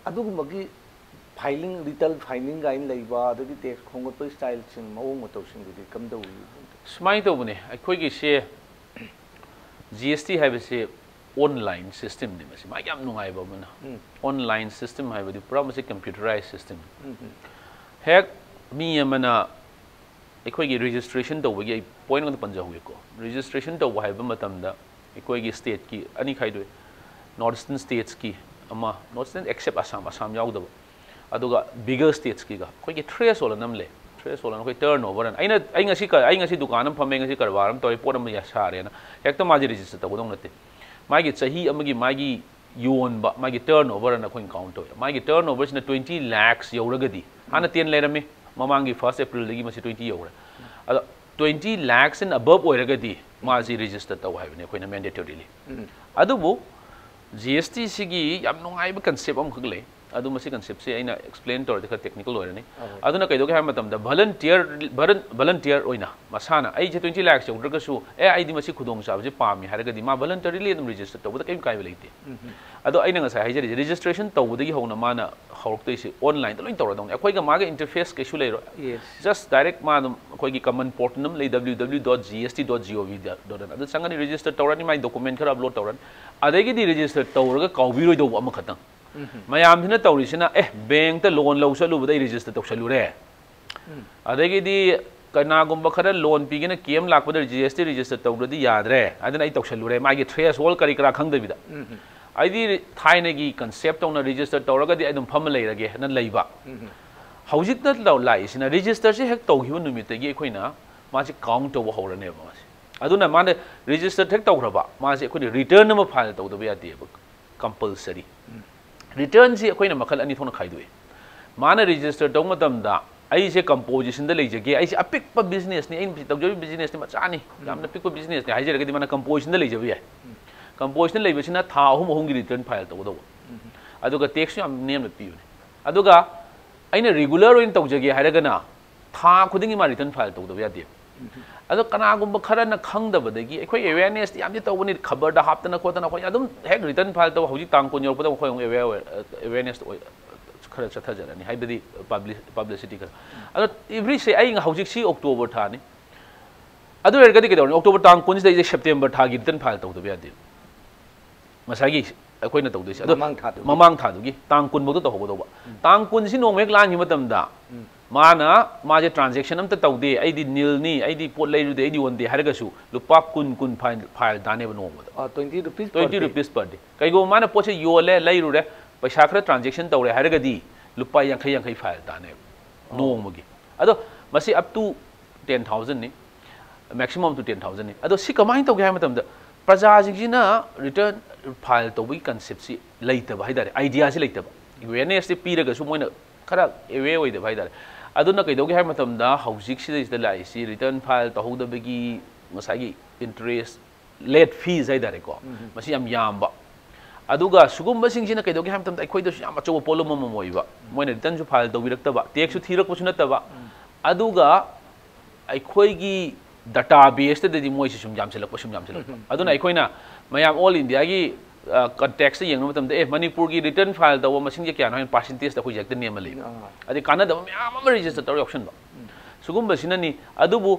ꯑꯗꯨꯒꯨꯝꯕꯒꯤ filing, retro filing ꯀꯥꯏꯅ ꯂꯩꯕ, ꯑꯗꯒꯤ tax ꯈꯣꯝꯒꯠꯄꯒꯤ styleꯁꯤꯡ, ꯃꯑꯣꯡ ꯃꯇꯧꯁꯤꯡꯗꯨꯗꯤ ꯀꯝꯗꯧꯏ? ꯁꯨꯃꯥꯏꯅ ꯇꯧꯕꯅꯦ, ꯑꯩꯈꯣꯏꯒꯤꯁꯦ G S T ꯍꯥꯏꯕꯁꯦ online systemꯅꯦ꯫ ꯃꯁꯤ ꯃꯥꯒꯤ ꯌꯥꯝ ꯅꯨꯡꯉꯥꯏꯕ ꯑꯃꯅ, ꯎꯝ꯫ Online system ꯍꯥꯏꯕꯗꯤ ꯄꯨꯔꯥ ꯃꯁꯤ computerized system꯫ ꯎꯝ, ꯎꯝ꯫ ꯍꯦꯛ ꯃꯤ ꯑꯃꯅ ꯑꯩꯈꯣꯏꯒꯤ registration ꯇꯧꯕꯒꯤ ꯑꯩ point ꯑꯃ ꯄꯟꯖꯍꯧꯒꯦꯀꯣ꯫ Registration ꯇꯧꯕ ꯍꯥꯏꯕ ꯃꯇꯝꯗ ꯑꯩꯈꯣꯏꯒꯤ stateꯀꯤ ꯑꯅꯤ ꯈꯥꯏꯗꯣꯛꯏ, North Eastern statesꯀꯤ ꯑꯃ, North Eastern except Assam, Assam ꯌꯥꯎꯗꯕ, ꯑꯗꯨꯒ bigger statesꯀꯤꯒ꯫ ꯑꯩꯈꯣꯏꯒꯤ threshold ꯑꯅ ꯑꯃ ꯂꯩ꯫ Threshold ꯑꯅ ꯑꯩꯈꯣꯏ turnover ꯑꯅ꯫ ꯑꯩꯅ, ꯑꯩ ꯉꯁꯤ ꯀ-, ꯑꯩ ꯉꯁꯤ ꯗꯨꯀꯥꯟ ꯑꯃ ꯐꯝꯃꯦ, ꯉꯁꯤ ꯀꯔꯕꯥꯔ ꯑꯃ ꯇꯧꯔꯦ, ꯄꯣꯠ ꯑꯃ ꯌꯥ-, ꯁꯥꯔꯦꯅ ꯍꯦꯛꯇ ꯃꯥꯁꯦ register ꯇꯧꯒꯗꯧ ꯅꯠꯇꯦ꯫ ꯃꯥꯒꯤ ꯆꯍꯤ ꯑꯃꯒꯤ ꯃꯥꯒꯤ ꯌꯣꯟꯕ, ꯃꯥꯒꯤ turnover ꯑꯅ ꯑꯩꯈꯣꯏꯅ count ꯇꯧꯋꯦ꯫ ꯃꯥꯒꯤ turnoverꯁꯤꯅ twenty lakhs ꯌꯧꯔꯒꯗꯤ, ꯍꯥꯟꯅ ten ꯂꯩꯔꯝꯃꯤ, ꯃꯃꯥꯡꯒꯤ first Aprilꯗꯒꯤ ꯃꯁꯤ twenty ꯌꯧꯔꯦ꯫ ꯑꯗꯣ twenty lakhs and above ꯑꯣꯏꯔꯒꯗꯤ ꯃꯥꯁꯤ register ꯇꯧ ꯍꯥꯏꯕꯅꯤ ꯑꯩꯈꯣꯏꯅ mandatorily꯫ ꯎꯝ꯫ ꯑꯗꯨꯕꯨ G S T ꯁꯤꯒꯤ ꯌꯥꯝ ꯅꯨꯡꯉꯥꯏꯕ concept ꯑꯃꯈꯛ ꯂꯩ꯫ ꯑꯗꯨ ꯃꯁꯤ conceptꯁꯦ ꯑꯩꯅ explain ꯇꯧꯔꯗꯤ ꯈꯔ technical ꯑꯣꯏꯔꯅꯤ꯫ ꯑꯧ꯫ ꯑꯗꯨꯅ ꯀꯩꯗꯧꯒꯦ ꯍꯥꯏꯕ ꯃꯇꯝꯗ volunteer, volun-, volunteer ꯑꯣꯏꯅ ꯃꯁꯥꯅ ꯑꯩꯁꯦ twenty lakhs ꯌꯧꯗ꯭ꯔꯒꯁꯨ, "ꯑꯦ, ꯑꯩꯗꯤ ꯃꯁꯤ ꯈꯨꯗꯣꯡꯆꯥꯕꯁꯦ ꯄꯥꯝꯃꯤ" ꯍꯥꯏꯔꯒꯗꯤ ꯃꯥ voluntarily ꯑꯗꯨꯝ register ꯇꯧꯕꯗ ꯀꯔꯤꯝ ꯀꯥꯏꯕ ꯂꯩꯇꯦ꯫ ꯑꯗꯣ ꯑꯩꯅ ꯉꯁꯥꯏ ꯍꯥꯏꯖꯔꯤꯁꯦ, registration ꯇꯧꯕꯗꯒꯤ ꯍꯧꯅ ꯃꯥꯅ ꯍꯧꯔꯛꯇꯣꯏꯁꯦ onlineꯗ ꯂꯣꯏ ꯇꯧꯔꯗꯧꯅꯤ꯫ ꯑꯩꯈꯣꯏꯒ ꯃꯥꯒ interface ꯀꯩꯁꯨ ꯂꯩꯔꯣꯏ꯫ Yes. Just direct ꯃꯥ ꯑꯗꯨꯝ ꯑꯩꯈꯣꯏꯒꯤ common portal ꯑꯃ ꯂꯩ, W W W dot G S T dot G O V dot in꯫ ꯑꯗꯨ ꯆꯪꯉꯅꯤ, register ꯇꯧꯔꯅꯤ, ꯃꯥꯏ document ꯈꯔ upload ꯇꯧꯔꯅꯤ꯫ ꯑꯗꯒꯤꯗꯤ register ꯇꯧꯔꯒ ꯀꯥꯎꯕꯤꯔꯣꯏꯗꯧꯕ ꯑꯃꯈꯛꯇꯪ꯫ ꯃꯌꯥꯝꯁꯤꯅ ꯇꯧꯔꯤꯁꯤꯅ, "ꯑꯦ, bankꯇ loan ꯂꯧ ꯆꯠꯂꯨꯕꯗ ꯑꯩ register ꯇꯧꯁꯜꯂꯨꯔꯦ꯫ ꯑꯗꯒꯤꯗꯤ ꯀꯅꯥꯒꯨꯝꯕ ꯈꯔ loan ꯄꯤꯒꯦꯅ camp ꯂꯥꯛꯄꯗ G S T register ꯇꯧꯗ꯭ꯔꯗꯤ ꯌꯥꯗ꯭ꯔꯦ, ꯑꯗꯨꯅ ꯑꯩ ꯇꯧꯁꯜꯂꯨꯔꯦ", ꯃꯥꯒꯤ threshold ꯀꯔꯤ ꯀꯔꯥ ꯈꯪꯗꯕꯤꯗ꯫ ꯑꯩꯗꯤ ꯊꯥꯏꯅꯒꯤ ꯀꯟꯁꯦꯞ ꯇꯧꯅ ꯔꯦꯖꯤꯁꯇꯔ ꯇꯧꯔꯒꯗꯤ ꯑꯩ ꯑꯗꯨꯝ ꯐꯝꯃ ꯂꯩꯔꯒꯦ ꯍꯥꯏꯅ ꯂꯩꯕ꯫ ꯍꯧꯖꯤꯛꯇ ꯂꯥꯛꯏꯁꯤꯅ ꯔꯦꯖꯤꯁꯇꯔꯁꯤ ꯍꯦꯛ ꯇꯧꯈꯤꯕ ꯅꯨꯃꯤꯠꯇꯒꯤ ꯑꯩꯈꯣꯏꯅ ꯃꯥꯁꯤ ꯀꯥꯎꯟ ꯇꯧꯕ ꯍꯧꯔꯅꯦꯕ ꯃꯥꯁꯦ꯫ ꯑꯗꯨꯅ ꯃꯥꯅ ꯔꯦꯖꯤꯁꯇꯔ ꯍꯦꯛ ꯇꯧꯈ꯭ꯔꯕ ꯃꯥꯁꯦ ꯑꯩꯈꯣꯏꯅ ꯔꯤꯇꯔꯟ ꯑꯃ ꯐꯥꯏꯜ ꯇꯧꯗꯕ ꯌꯥꯗꯦꯕ, ꯀꯝꯄꯜꯁꯔꯤ꯫ ꯔꯤꯇꯔꯟꯁꯤ ꯑꯩꯈꯣꯏꯅ ꯃꯈꯜ ꯑꯅꯤ ꯊꯣꯛꯅ ꯈꯥꯏꯗꯣꯛꯏ꯫ ꯃꯥꯅ ꯔꯦꯖꯤꯁꯇꯔ ꯇꯧꯕ ꯃꯇꯝꯗ ꯑꯩꯁꯦ ꯀꯝꯄꯣꯖꯤꯁꯟꯗ ꯂꯩꯖꯒꯦ, ꯑꯩꯁꯦ ꯑꯄꯤꯛꯄ ꯕꯤꯖꯤꯅꯦꯁꯅꯤ, ꯑꯩꯅ ꯇꯧꯖꯔꯤꯕ ꯕꯤꯖꯤꯅꯦꯁꯅꯤ ꯃꯆꯥꯅꯤ, ꯌꯥꯝꯅ ꯄꯤꯛꯄ ꯕꯤꯖꯤꯅꯦꯁꯅꯤ ꯍꯥꯏꯖꯔꯒꯗꯤ ꯃꯥꯅ ꯀꯝꯄꯣꯖꯤꯁꯟꯗ ꯂꯩꯖꯕ ꯌꯥꯏ꯫ ꯀꯝꯄꯣꯖꯤꯁꯟꯗ ꯂꯩꯕꯁꯤꯅ ꯊꯥ ꯑꯍꯨꯝ ꯑꯍꯨꯝꯒꯤ ꯔꯤꯇꯔꯟ ꯐꯥꯏꯜ ꯇꯧꯒꯗꯧꯕ꯫ ꯑꯗꯨꯒ ꯇꯦꯛꯁꯁꯨ ꯌꯥꯝ ꯅꯦꯝꯅ ꯄꯤꯕꯅꯤ꯫ ꯑꯗꯨꯒ ꯑꯩꯅ ꯔꯤꯒꯨꯂꯔ ꯑꯣꯏꯅ ꯇꯧꯖꯒꯦ ꯍꯥꯏꯔꯒꯅ ꯊꯥ ꯈꯨꯗꯤꯡꯒꯤ ꯃꯥ ꯔꯤꯇꯔꯟ ꯐꯥꯏꯜ ꯇꯧꯗꯕ ꯌꯥꯗꯦꯕ꯫ ꯑꯗꯣ ꯀꯅꯥꯒꯨꯝꯕ ꯈꯔꯅ ꯈꯪꯗꯕꯗꯒꯤ ꯑꯩꯈꯣꯏ ꯑꯦꯋꯦꯔꯅꯦꯁꯇꯤ ꯌꯥꯝꯗꯤ ꯇꯧꯕꯅꯤ, ꯈꯕꯔꯗ ꯍꯥꯞꯇꯅ ꯈꯣꯠꯇꯅ ꯑꯩꯈꯣꯏ ꯑꯗꯨꯝ ꯍꯦꯛ ꯔꯤꯇꯔꯟ ꯐꯥꯏꯜ ꯇꯧꯕ, ꯍꯧꯖꯤꯛ ꯇꯥꯡ ꯀꯨꯟ ꯌꯧꯔꯛꯄꯗ ꯑꯩꯈꯣꯏ ꯑꯃꯨꯛ ꯑꯦꯋꯦꯔ ꯑꯣꯏ, ꯑꯦꯋꯦꯔꯅꯦꯁ ꯑꯣꯏ, ꯈꯔ ꯆꯠꯊꯖꯔꯅꯤ, ꯍꯥꯏꯕꯗꯤ ꯄꯕ꯭ꯂꯤꯁꯤꯇꯤ ꯈꯔ꯫ ꯑꯗꯣ ꯑꯦꯕ꯭ꯔꯤꯁꯦ ꯑꯩ ꯍꯧꯖꯤꯛꯁꯤ ꯑꯣꯛꯇꯣꯕꯔ ꯊꯥꯅꯤ꯫ ꯑꯗꯨ ꯑꯣꯏꯔꯒꯗꯤ ꯀꯩꯗꯧꯔꯅꯤ? ꯑꯣꯛꯇꯣꯕꯔ ꯇꯥꯡ ꯀꯨꯟꯁꯤꯗꯩꯗ ꯁꯦꯞꯇꯦꯝꯕꯔ ꯊꯥꯒꯤ ꯔꯤꯇꯔꯟ ꯐꯥꯏꯜ ꯇꯧꯗꯕ ꯌꯥꯗꯦ꯫ ꯉꯁꯥꯏꯒꯤ ꯑꯩꯈꯣꯏꯅ ꯇꯧꯗꯣꯏꯁꯦ ꯑꯗꯣ ꯃꯃꯥꯡ ꯊꯥꯗꯨꯒꯤ꯫ ꯃꯃꯥꯡ ꯊꯥꯗꯨꯒꯤ ꯇꯥꯡ ꯀꯨꯟ ꯐꯥꯎꯗ ꯇꯧꯍꯧꯒꯗꯧꯕ꯫ ꯇꯥꯡ ꯀꯨꯟꯁꯤ ꯅꯣꯡꯃ ꯍꯦꯛ ꯂꯥꯟꯈꯤꯕ ꯃꯇꯝꯗ ꯃꯥꯅ, ꯃꯥꯁꯦ ꯇ꯭ꯔꯥꯟꯖꯦꯛꯁꯟ ꯑꯝꯇ ꯇꯧꯗꯦ, ꯑꯩꯗꯤ ꯅꯤꯜꯅꯤ, ꯑꯩꯗꯤ ꯄꯣꯠ ꯂꯩꯔꯨꯗꯦ, ꯑꯩꯗꯤ ꯌꯣꯟꯗꯦ ꯍꯥꯏꯔꯒꯁꯨ ꯂꯨꯄꯥ ꯀꯨꯟ, ꯀꯨꯟ ꯐꯥꯏꯜ, ꯐꯥꯏꯜ ꯇꯥꯅꯦꯕ ꯅꯣꯡꯃꯗ꯫ Twenty rupees per day꯫ Twenty rupees per day꯫ ꯀꯩꯒꯨꯝꯕ ꯃꯥꯅ ꯄꯣꯠꯁꯦ ꯌꯣꯜꯂꯦ, ꯂꯩꯔꯨꯔꯦ, ꯄꯩꯁꯥ ꯈꯔ ꯇ꯭ꯔꯥꯟꯖꯦꯛꯁꯟ ꯇꯧꯔꯦ ꯍꯥꯏꯔꯒꯗꯤ ꯂꯨꯄꯥ ꯌꯥꯡꯈꯩ, ꯌꯥꯡꯈꯩ ꯐꯥꯏꯜ ꯇꯥꯅꯦꯕ ꯅꯣꯡꯃꯒꯤ꯫ ꯑꯗꯣ ꯃꯁꯤ up to ten thousand ꯅꯤ, maximum to ten thousand ꯅꯤ꯫ ꯑꯗꯣ ꯁꯤ ꯀꯃꯥꯏꯅ ꯇꯧꯒꯦ ꯍꯥꯏꯕ ꯃꯇꯝꯗ ꯄ꯭ꯔꯖꯥꯁꯤꯡꯁꯤꯅ ꯔꯤꯇꯔꯟ ꯐꯥꯏꯜ ꯇꯧꯕꯒꯤ ꯀꯟꯁꯦꯞꯁꯤ ꯂꯩꯇꯕ ꯍꯥꯏꯇꯥꯔꯦ, ꯑꯥꯏꯗꯤꯌꯥꯁꯤ ꯂꯩꯇꯕ꯫ ꯑꯦꯋꯦꯔꯅꯦꯁꯁꯤ ꯄꯤꯔꯒꯁꯨ ꯃꯣꯏꯅ ꯈꯔ ꯑꯦꯋꯦꯔ ꯑꯣꯏꯗꯕ ꯍꯥꯏꯇꯥꯔꯦ꯫ ꯑꯗꯨꯅ ꯀꯩꯗꯧꯒꯦ ꯍꯥꯏꯕ ꯃꯇꯝꯗ ꯍꯧꯖꯤꯛꯁꯤꯗꯩꯁꯤꯗ ꯂꯥꯛꯏꯁꯤ ꯔꯤꯇꯔꯟ ꯐꯥꯏꯜ ꯇꯧꯍꯧꯗꯕꯒꯤ ꯉꯁꯥꯏꯒꯤ ꯏꯟꯇꯔꯦꯁ, ꯂꯦꯠ ꯐꯤꯁ ꯍꯥꯏꯇꯥꯔꯦꯀꯣ, ꯃꯁꯤ ꯌꯥꯝ ꯌꯥꯝꯕ꯫ ꯑꯗꯨꯒ ꯁꯤꯒꯨꯝꯕꯁꯤꯡꯁꯤꯅ ꯀꯩꯗꯧꯒꯦ ꯍꯥꯏꯕ ꯃꯇꯝꯗ ꯑꯩꯈꯣꯏꯗꯁꯨ ꯌꯥꯝ ꯑꯆꯧꯕ ꯄꯣꯠꯂꯨꯝ ꯑꯃ ꯑꯣꯏꯕ꯫ ꯃꯣꯏꯅ ꯔꯤꯇꯔꯟꯁꯨ ꯐꯥꯏꯜ ꯇꯧꯕꯤꯔꯛꯇꯕ, ꯇꯦꯛꯁꯁꯨ ꯊꯤꯔꯛꯄꯁꯨ ꯅꯠꯇꯕ, ꯑꯗꯨꯒ ꯑꯩꯈꯣꯏꯒꯤ ꯗꯇꯥ ꯕꯦꯁꯇꯗꯤ ꯃꯣꯏꯁꯤ ꯁꯨꯝ ꯌꯥꯝꯁꯤꯜꯂꯛꯄ, ꯁꯨꯝ ꯌꯥꯝꯁꯤꯜꯂꯛꯄ꯫ ꯑꯗꯨꯅ ꯑꯩꯈꯣꯏꯅ ꯃꯌꯥꯝ ꯑꯣꯜ ꯏꯟꯗꯤꯌꯥꯒꯤ ꯀꯟꯇꯦꯛꯁꯇ ꯌꯦꯡꯕ ꯃꯇꯝꯗ, ꯑꯦ, ꯃꯅꯤꯄꯨꯔꯒꯤ ꯔꯤꯇꯔꯟ ꯐꯥꯏꯜ ꯇꯧꯕ ꯃꯁꯤꯡꯁꯦ ꯀꯌꯥꯅꯣ ꯍꯥꯏꯅ ꯄꯥꯔꯁꯦꯟꯇꯦꯖꯇ ꯑꯩꯈꯣꯏꯁꯦ ꯍꯦꯛꯇ ꯅꯦꯝꯃ ꯂꯩꯕ꯫ ꯑꯥ꯫ ꯑꯗꯩ ꯀꯥꯟꯅꯗꯕ ꯃꯌꯥꯝ ꯑꯃ ꯔꯦꯖꯤꯁꯇꯔ ꯇꯧꯔ ꯌꯥꯎꯁꯟꯕ꯫ ꯁꯤꯒꯨꯝꯕꯁꯤꯅꯅꯤ꯫ ꯑꯗꯨꯕꯨ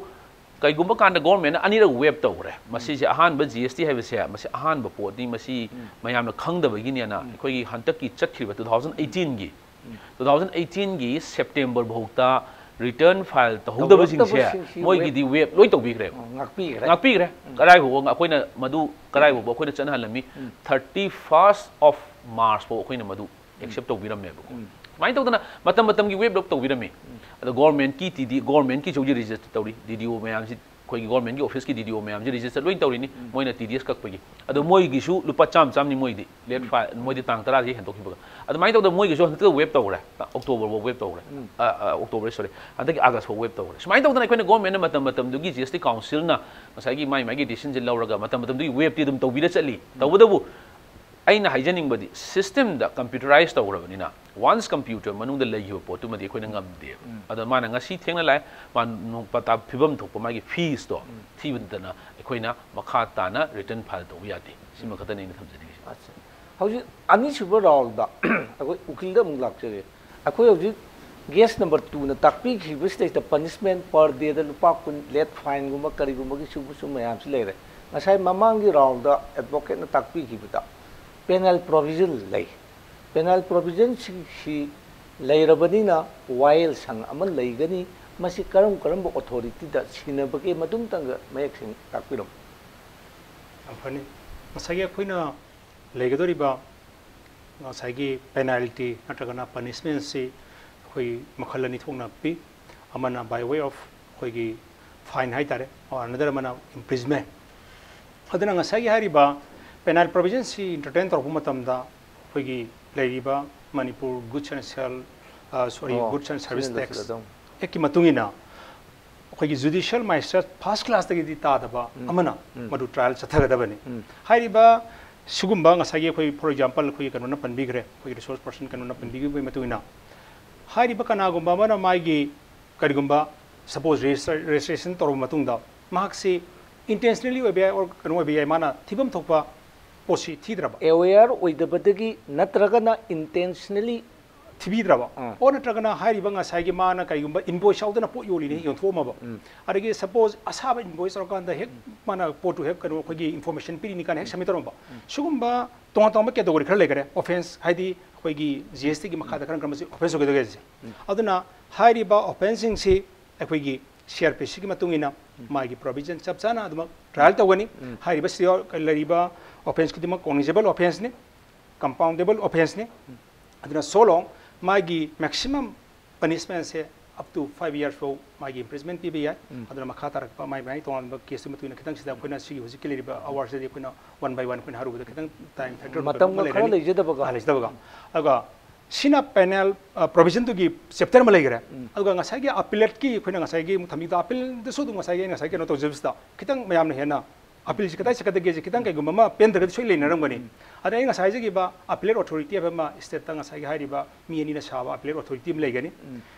ꯀꯩꯒꯨꯝꯕ ꯀꯥꯟꯗ ꯒꯣꯔꯃꯦꯟꯅ ꯑꯅꯤꯔꯛ ꯋꯦꯞ ꯇꯧꯈ꯭ꯔꯦ꯫ ꯃꯁꯤꯁꯦ ꯑꯍꯥꯟꯕ ꯖꯤ ꯑꯦꯁ ꯇꯤ ꯍꯥꯏꯕꯁꯦ, ꯃꯁꯤ ꯑꯍꯥꯟꯕ ꯄꯣꯠꯅꯤ, ꯃꯁꯤ ꯃꯌꯥꯝꯅ ꯈꯪꯗꯕꯒꯤꯅꯦꯅ ꯑꯩꯈꯣꯏꯒꯤ ꯍꯟꯗꯛꯀꯤ ꯆꯠꯈ꯭ꯔꯤꯕ two thousand eighteenꯒꯤ, two thousand eighteenꯒꯤ ꯁꯦꯞꯇꯦꯝꯕꯔ ꯐꯥꯎꯇ return file ꯇꯧꯍꯧꯗꯕꯁꯤꯡꯁꯦ ꯇꯧꯍꯧꯗꯕꯁꯤꯡꯁꯤ ꯃꯣꯏꯒꯤꯗꯤ waive ꯂꯣꯏ ꯇꯧꯕꯤꯈ꯭ꯔꯦꯕ꯫ ꯉꯥꯛꯄꯤꯈ꯭ꯔꯦ꯫ ꯉꯥꯛꯄꯤꯈ꯭ꯔꯦ꯫ ꯀꯗꯥꯏ ꯐꯥꯎꯕ ꯑꯩꯈꯣꯏꯅ ꯃꯗꯨ ꯀꯗꯥꯏ ꯐꯥꯎꯕ ꯑꯩꯈꯣꯏꯅ ꯆꯠꯅꯍꯜꯂꯝꯃꯤ? Thirty first of March ꯐꯥꯎ ꯑꯩꯈꯣꯏꯅ ꯃꯗꯨ accept ꯇꯧꯕꯤꯔꯝꯃꯦꯕꯀꯣ꯫ ꯁꯨꯃꯥꯏꯅ ꯇꯧꯗꯅ ꯃꯇꯝ ꯃꯇꯝꯒꯤ waive ꯂꯣꯏ ꯇꯧꯕꯤꯔꯝꯃꯤ꯫ ꯑꯗꯣ ꯒꯣꯔꯃꯦꯟꯠꯀꯤ ꯇꯤ ꯗꯤ ꯒꯣꯔꯃꯦꯟꯠꯀꯤꯁꯨ ꯍꯧꯖꯤꯛ register ꯇꯧꯔꯤ, ꯗꯤ ꯗꯤ ꯑꯣ ꯃꯌꯥꯝꯁꯤ, ꯑꯩꯈꯣꯏꯒꯤ ꯒꯣꯔꯃꯦꯟꯠꯀꯤ ꯑꯣꯐꯤꯁꯀꯤ ꯗꯤ ꯗꯤ ꯑꯣ ꯃꯌꯥꯝꯁꯤ register ꯂꯣꯏ ꯇꯧꯔꯤꯅꯤ꯫ ꯃꯣꯏꯅ ꯇꯤ ꯗꯤ ꯑꯦꯁ ꯀꯛꯄꯒꯤ꯫ ꯑꯗꯣ ꯃꯣꯏꯒꯤꯁꯨ ꯂꯨꯄꯥ ꯆꯥꯝꯃ ꯆꯥꯝꯃꯅꯤ ꯃꯣꯏꯗꯤ꯫ Late file ꯃꯣꯏꯗꯤ ꯇꯥꯡ ꯇꯔꯥꯗꯒꯤ ꯍꯦꯟꯗꯣꯛꯈꯤꯕꯒ꯫ ꯑꯗꯨꯃꯥꯏꯅ ꯇꯧꯗꯅ ꯃꯣꯏꯒꯤꯁꯨ ꯍꯟꯗꯛꯇ waive ꯇꯧꯈ꯭ꯔꯦ꯫ ꯑꯣꯛꯇꯣꯕꯔ ꯐꯥꯎ waive ꯇꯧꯈ꯭ꯔꯦ꯫ ꯑꯣꯛꯇꯣꯕꯔ, sorry, ꯍꯟꯗꯛꯀꯤ ꯑꯥꯒꯁ ꯐꯥꯎ waive ꯇꯧꯈ꯭ꯔꯦ꯫ ꯁꯨꯃꯥꯏꯅ ꯇꯧꯗꯅ ꯑꯩꯈꯣꯏꯅ ꯒꯣꯔꯃꯦꯟꯠꯅ ꯃꯇꯝ ꯃꯇꯝꯗꯨꯒꯤ ꯖꯤ ꯑꯦꯁ ꯇꯤ ꯀꯥꯎꯟꯁꯤꯜꯅ ꯉꯁꯥꯏꯒꯤ ꯃꯥꯏ ꯃꯥꯏꯒꯤ decisionꯁꯦ ꯂꯧꯔꯒ ꯃꯇꯝ ꯃꯇꯝꯗꯨꯒꯤ waiveꯇꯤ ꯑꯗꯨꯝ ꯇꯧꯕꯤꯔ ꯆꯠꯂꯤ꯫ ꯇꯧꯕꯇꯕꯨ ꯑꯩꯅ ꯍꯥꯏꯖꯅꯤꯡꯕꯗꯤ systemꯗ computerize ꯇꯧꯈ꯭ꯔꯕꯅꯤꯅ once computer ꯃꯅꯨꯡꯗ ꯂꯩꯈꯤꯕ ꯄꯣꯠꯇꯨꯃꯗꯤ ꯑꯩꯈꯣꯏꯅ ꯉꯝꯗꯦꯕ꯫ ꯑꯗꯣ ꯃꯥꯅ ꯉꯁꯤ ꯊꯦꯡꯅ ꯂꯥꯛꯑꯦ, ꯃꯥ ꯅꯣꯡ ꯄꯇꯥ ꯐꯤꯕꯝ ꯊꯣꯛꯄ ꯃꯥꯒꯤ feesꯇꯣ ꯊꯤꯕ ꯅꯠꯇꯅ ꯑꯩꯈꯣꯏꯅ ꯃꯈꯥ ꯇꯥꯅ return file ꯇꯧꯕ ꯌꯥꯗꯦ꯫ ꯁꯤꯃ ꯈꯛꯇꯅꯤ ꯑꯩꯅ ꯊꯝꯖꯅꯤꯡꯉꯤꯁꯦ꯫ ꯑꯠꯆꯥ꯫ ꯍꯧꯖꯤꯛ ꯑꯅꯤꯁꯨꯕ roundꯗ ꯑꯩꯈꯣꯏ ꯎꯀꯤꯜꯗ ꯑꯃꯨꯛ ꯂꯥꯛꯆꯒꯦ꯫ ꯑꯩꯈꯣꯏ ꯍꯧꯖꯤꯛ guest number twoꯅ ꯇꯥꯛꯄꯤꯈꯤꯕꯁꯤꯗꯩꯗ punishment per dayꯗ ꯂꯨꯄꯥ ꯀꯨꯟ late fineꯒꯨꯝꯕ ꯀꯔꯤꯒꯨꯝꯕꯒꯤ ꯁꯨꯝꯕꯁꯨ ꯃꯌꯥꯝꯁꯨ ꯂꯩꯔꯦ꯫ ꯉꯁꯥꯏ ꯃꯃꯥꯡꯒꯤ roundꯗ advocateꯅ ꯇꯥꯛꯄꯤꯈꯤꯕꯗ penal provision ꯂꯩ꯫ Penal provisionꯁꯤꯡꯁꯤ ꯂꯩꯔꯕꯅꯤꯅ ꯋꯥꯌꯦꯜ ꯁꯪ ꯑꯃ ꯂꯩꯒꯅꯤ꯫ ꯃꯁꯤ ꯀꯔꯝ ꯀꯔꯝꯕ authorityꯗ ꯁꯤꯟꯅꯕꯒꯦ ꯃꯗꯨꯝꯇꯪꯒ ꯃꯌꯦꯛ ꯁꯦꯡꯅ ꯇꯥꯛꯄꯤꯔꯝꯃꯨ꯫ ꯌꯥꯝ ꯐꯅꯤ꯫ ꯉꯁꯥꯏꯒꯤ ꯑꯩꯈꯣꯏꯅ ꯂꯩꯒꯗꯧꯔꯤꯕ ꯉꯁꯥꯏꯒꯤ penalty ꯅꯠꯇ꯭ꯔꯒꯅ punishmentꯁꯤ ꯑꯩꯈꯣꯏ ꯃꯈꯜ ꯑꯅꯤ ꯊꯣꯛꯅ ꯄꯤ꯫ ꯑꯃꯅ by way of ꯑꯩꯈꯣꯏꯒꯤ fine ꯍꯥꯏꯇꯥꯔꯦ, or another ꯑꯃꯅ imprisonment꯫ ꯑꯗꯨꯅ ꯉꯁꯥꯏꯒꯤ ꯍꯥꯏꯔꯤꯕ penal provisionꯁꯤ entertain ꯇꯧꯔꯛꯄ ꯃꯇꯝꯗ ꯑꯩꯈꯣꯏꯒꯤ ꯂꯩꯔꯤꯕ ꯃꯅꯤꯄꯨꯔ Goods and Sel-, ꯑ, sorry, ꯑꯣ, Goods and Service ꯁꯤꯅ Tax ꯂꯣꯏꯁꯤꯜꯂꯗꯧꯅꯤ꯫ Actꯀꯤ ꯃꯇꯨꯡ ꯏꯟꯅ ꯑꯩꯈꯣꯏꯒꯤ judicial magistrate first classꯇꯒꯤꯗꯤ ꯇꯥꯗꯕ ꯑꯃꯅ ꯃꯗꯨ trial ꯆꯠꯊꯒꯗꯕꯅꯤ꯫ ꯍꯥꯏꯔꯤꯕ ꯁꯤꯒꯨꯝꯕ ꯉꯁꯥꯏꯒꯤ ꯑꯩꯈꯣꯏ, for example, ꯑꯩꯈꯣꯏꯒꯤ ꯀꯩꯅꯣꯅ ꯄꯟꯕꯤꯈ꯭ꯔꯦ, ꯑꯩꯈꯣꯏꯒꯤ resource person ꯀꯩꯅꯣꯅ ꯄꯟꯕꯤꯈꯤꯕꯒꯤ ꯃꯇꯨꯡ ꯏꯟꯅ ꯍꯥꯏꯔꯤꯕ ꯀꯅꯥꯒꯨꯝꯕ ꯑꯃꯅ ꯃꯥꯒꯤ ꯀꯔꯤꯒꯨꯝꯕ suppose registra-, registration ꯇꯧꯔꯕ ꯃꯇꯨꯡꯗ ꯃꯍꯥꯛꯁꯤ intentionally ꯑꯣꯏꯕ ꯌꯥꯏ, or ꯀꯩꯅꯣ ꯑꯣꯏꯕ ꯌꯥꯏ, ꯃꯥꯅ ꯊꯤꯐꯝ ꯊꯣꯛꯄ ꯄꯣꯠꯁꯤ ꯊꯤꯗ꯭ꯔꯕ? Aware ꯑꯣꯏꯗꯕꯗꯒꯤ ꯅꯠꯇ꯭ꯔꯒꯅ intentionally ꯊꯤꯕꯤꯗ꯭ꯔꯕ, ꯑꯣ ꯅꯠꯇ꯭ꯔꯒꯅ ꯍꯥꯏꯔꯤꯕ ꯉꯁꯥꯏꯒꯤ ꯃꯥꯅ ꯀꯩꯒꯨꯝꯕ invoice ꯌꯥꯎꯗꯅ ꯄꯣꯠ ꯌꯣꯜꯂꯤꯅꯦ ꯍꯦꯛ ꯌꯣꯟꯊꯣꯛꯑꯝꯃꯕ, ꯑꯗꯒꯤ suppose ꯑꯁꯥꯕ invoice ꯇꯧꯔꯀꯥꯟꯗ ꯍꯦꯛ ꯃꯥꯅ ꯄꯣꯠꯇꯨ ꯍꯦꯛ ꯀꯩꯅꯣ ꯑꯩꯈꯣꯏꯒꯤ information ꯄꯤꯔꯤꯅꯤ ꯀꯥꯏꯅ ꯍꯦꯛ submit ꯇꯧꯔꯝꯕ, ꯁꯤꯒꯨꯝꯕ ꯇꯣꯉꯥꯟ ꯇꯣꯉꯥꯟꯕ category ꯈꯔ ꯂꯩꯈꯔꯦ, offence ꯍꯥꯏꯗꯤ ꯑꯩꯈꯣꯏꯒꯤ G S T ꯒꯤ ꯃꯈꯥꯗ ꯀꯔꯝ ꯀꯔꯝꯕꯁꯤ offence ꯑꯣꯏꯒꯗꯒꯦ ꯍꯥꯏꯁꯦ꯫ ꯑꯗꯨꯅ ꯍꯥꯏꯔꯤꯕ offenceꯁꯤꯡꯁꯤ ꯑꯩꯈꯣꯏꯒꯤ C R P Cꯒꯤ ꯃꯇꯨꯡ ꯏꯟꯅ ꯃꯥꯒꯤ provision ꯆꯞ ꯆꯥꯅ ꯑꯗꯨꯃꯛ trial ꯇꯧꯒꯅꯤ꯫ ꯍꯥꯏꯔꯤꯕ ꯁꯤ ꯂꯩꯔꯤꯕ offence ꯈꯨꯗꯤꯡꯃꯛ cognizable offenceꯅꯤ, compoundable offenceꯅꯤ꯫ ꯑꯗꯨꯅ so long ꯃꯥꯒꯤ maximum punishmentꯁꯦ up to five years ꯐꯥꯎ ꯃꯥꯒꯤ imprisonment ꯄꯤꯕ ꯌꯥꯏ꯫ ꯑꯗꯨꯅ ꯃꯈꯥ ꯇꯥꯔꯛꯄ ꯃꯥꯏ ꯃꯥꯏ ꯇꯣꯉꯥꯟꯕ caseꯇꯨꯒꯤ ꯃꯇꯨꯡ ꯏꯟꯅ ꯈꯤꯇꯪ ꯁꯤꯗ ꯑꯩꯈꯣꯏꯅ ꯁꯤꯒꯤ ꯍꯧꯖꯤꯛꯀꯤ ꯂꯩꯔꯤꯕ hourꯁꯤꯗꯗꯤ ꯑꯩꯈꯣꯏꯅ one by one ꯑꯩꯈꯣꯏꯅ ꯍꯥꯏꯔꯨꯕꯗ ꯈꯤꯇꯪ time factor ꯃꯇꯝ ꯑꯃ ꯈꯔ ꯂꯩꯔꯅꯤ꯫ ꯂꯩꯖꯗꯕꯀꯣ꯫ ꯑꯥ, ꯂꯩꯖꯗꯕꯀꯣ꯫ ꯑꯗꯨꯒ ꯁꯤꯅ penal, ꯑ, provisionꯗꯨꯒꯤ chapter ꯑꯃ ꯂꯩꯈ꯭ꯔꯦ꯫ ꯑꯗꯨꯒ ꯉꯁꯥꯏꯒꯤ appellateꯀꯤ ꯑꯩꯈꯣꯏꯅ ꯉꯁꯥꯏꯒꯤ ꯑꯃꯨꯛ ꯊꯝꯕꯤꯗ appealꯗꯁꯨ ꯑꯗꯨꯝ ꯉꯁꯥꯏꯒꯤ ꯑꯩꯅ ꯉꯁꯥꯏ ꯀꯩꯅꯣ ꯇꯧꯖꯕꯁꯤꯗ ꯈꯤꯇꯪ ꯃꯌꯥꯝꯅ ꯍꯦꯟꯅ appealꯁꯤ ꯀꯗꯥꯏ ꯆꯠꯀꯗꯒꯦꯁꯦ ꯈꯤꯇꯪ ꯀꯩꯒꯨꯝꯕ ꯑꯃ ꯄꯦꯟꯗ꯭ꯔꯒꯗꯤ ꯁꯣꯏ ꯂꯩꯅꯔꯝꯒꯅꯤ꯫ ꯑꯗ ꯑꯩ ꯉꯁꯥꯏ ꯍꯥꯏꯖꯈꯤꯕ appellate authority ꯍꯥꯏꯕ ꯑꯃ stateꯇ ꯉꯁꯥꯏꯒꯤ ꯍꯥꯏꯔꯤꯕ ꯃꯤ ꯑꯅꯤꯅ ꯁꯥꯕ appellate authority ꯑꯃ ꯂꯩꯒꯅꯤ꯫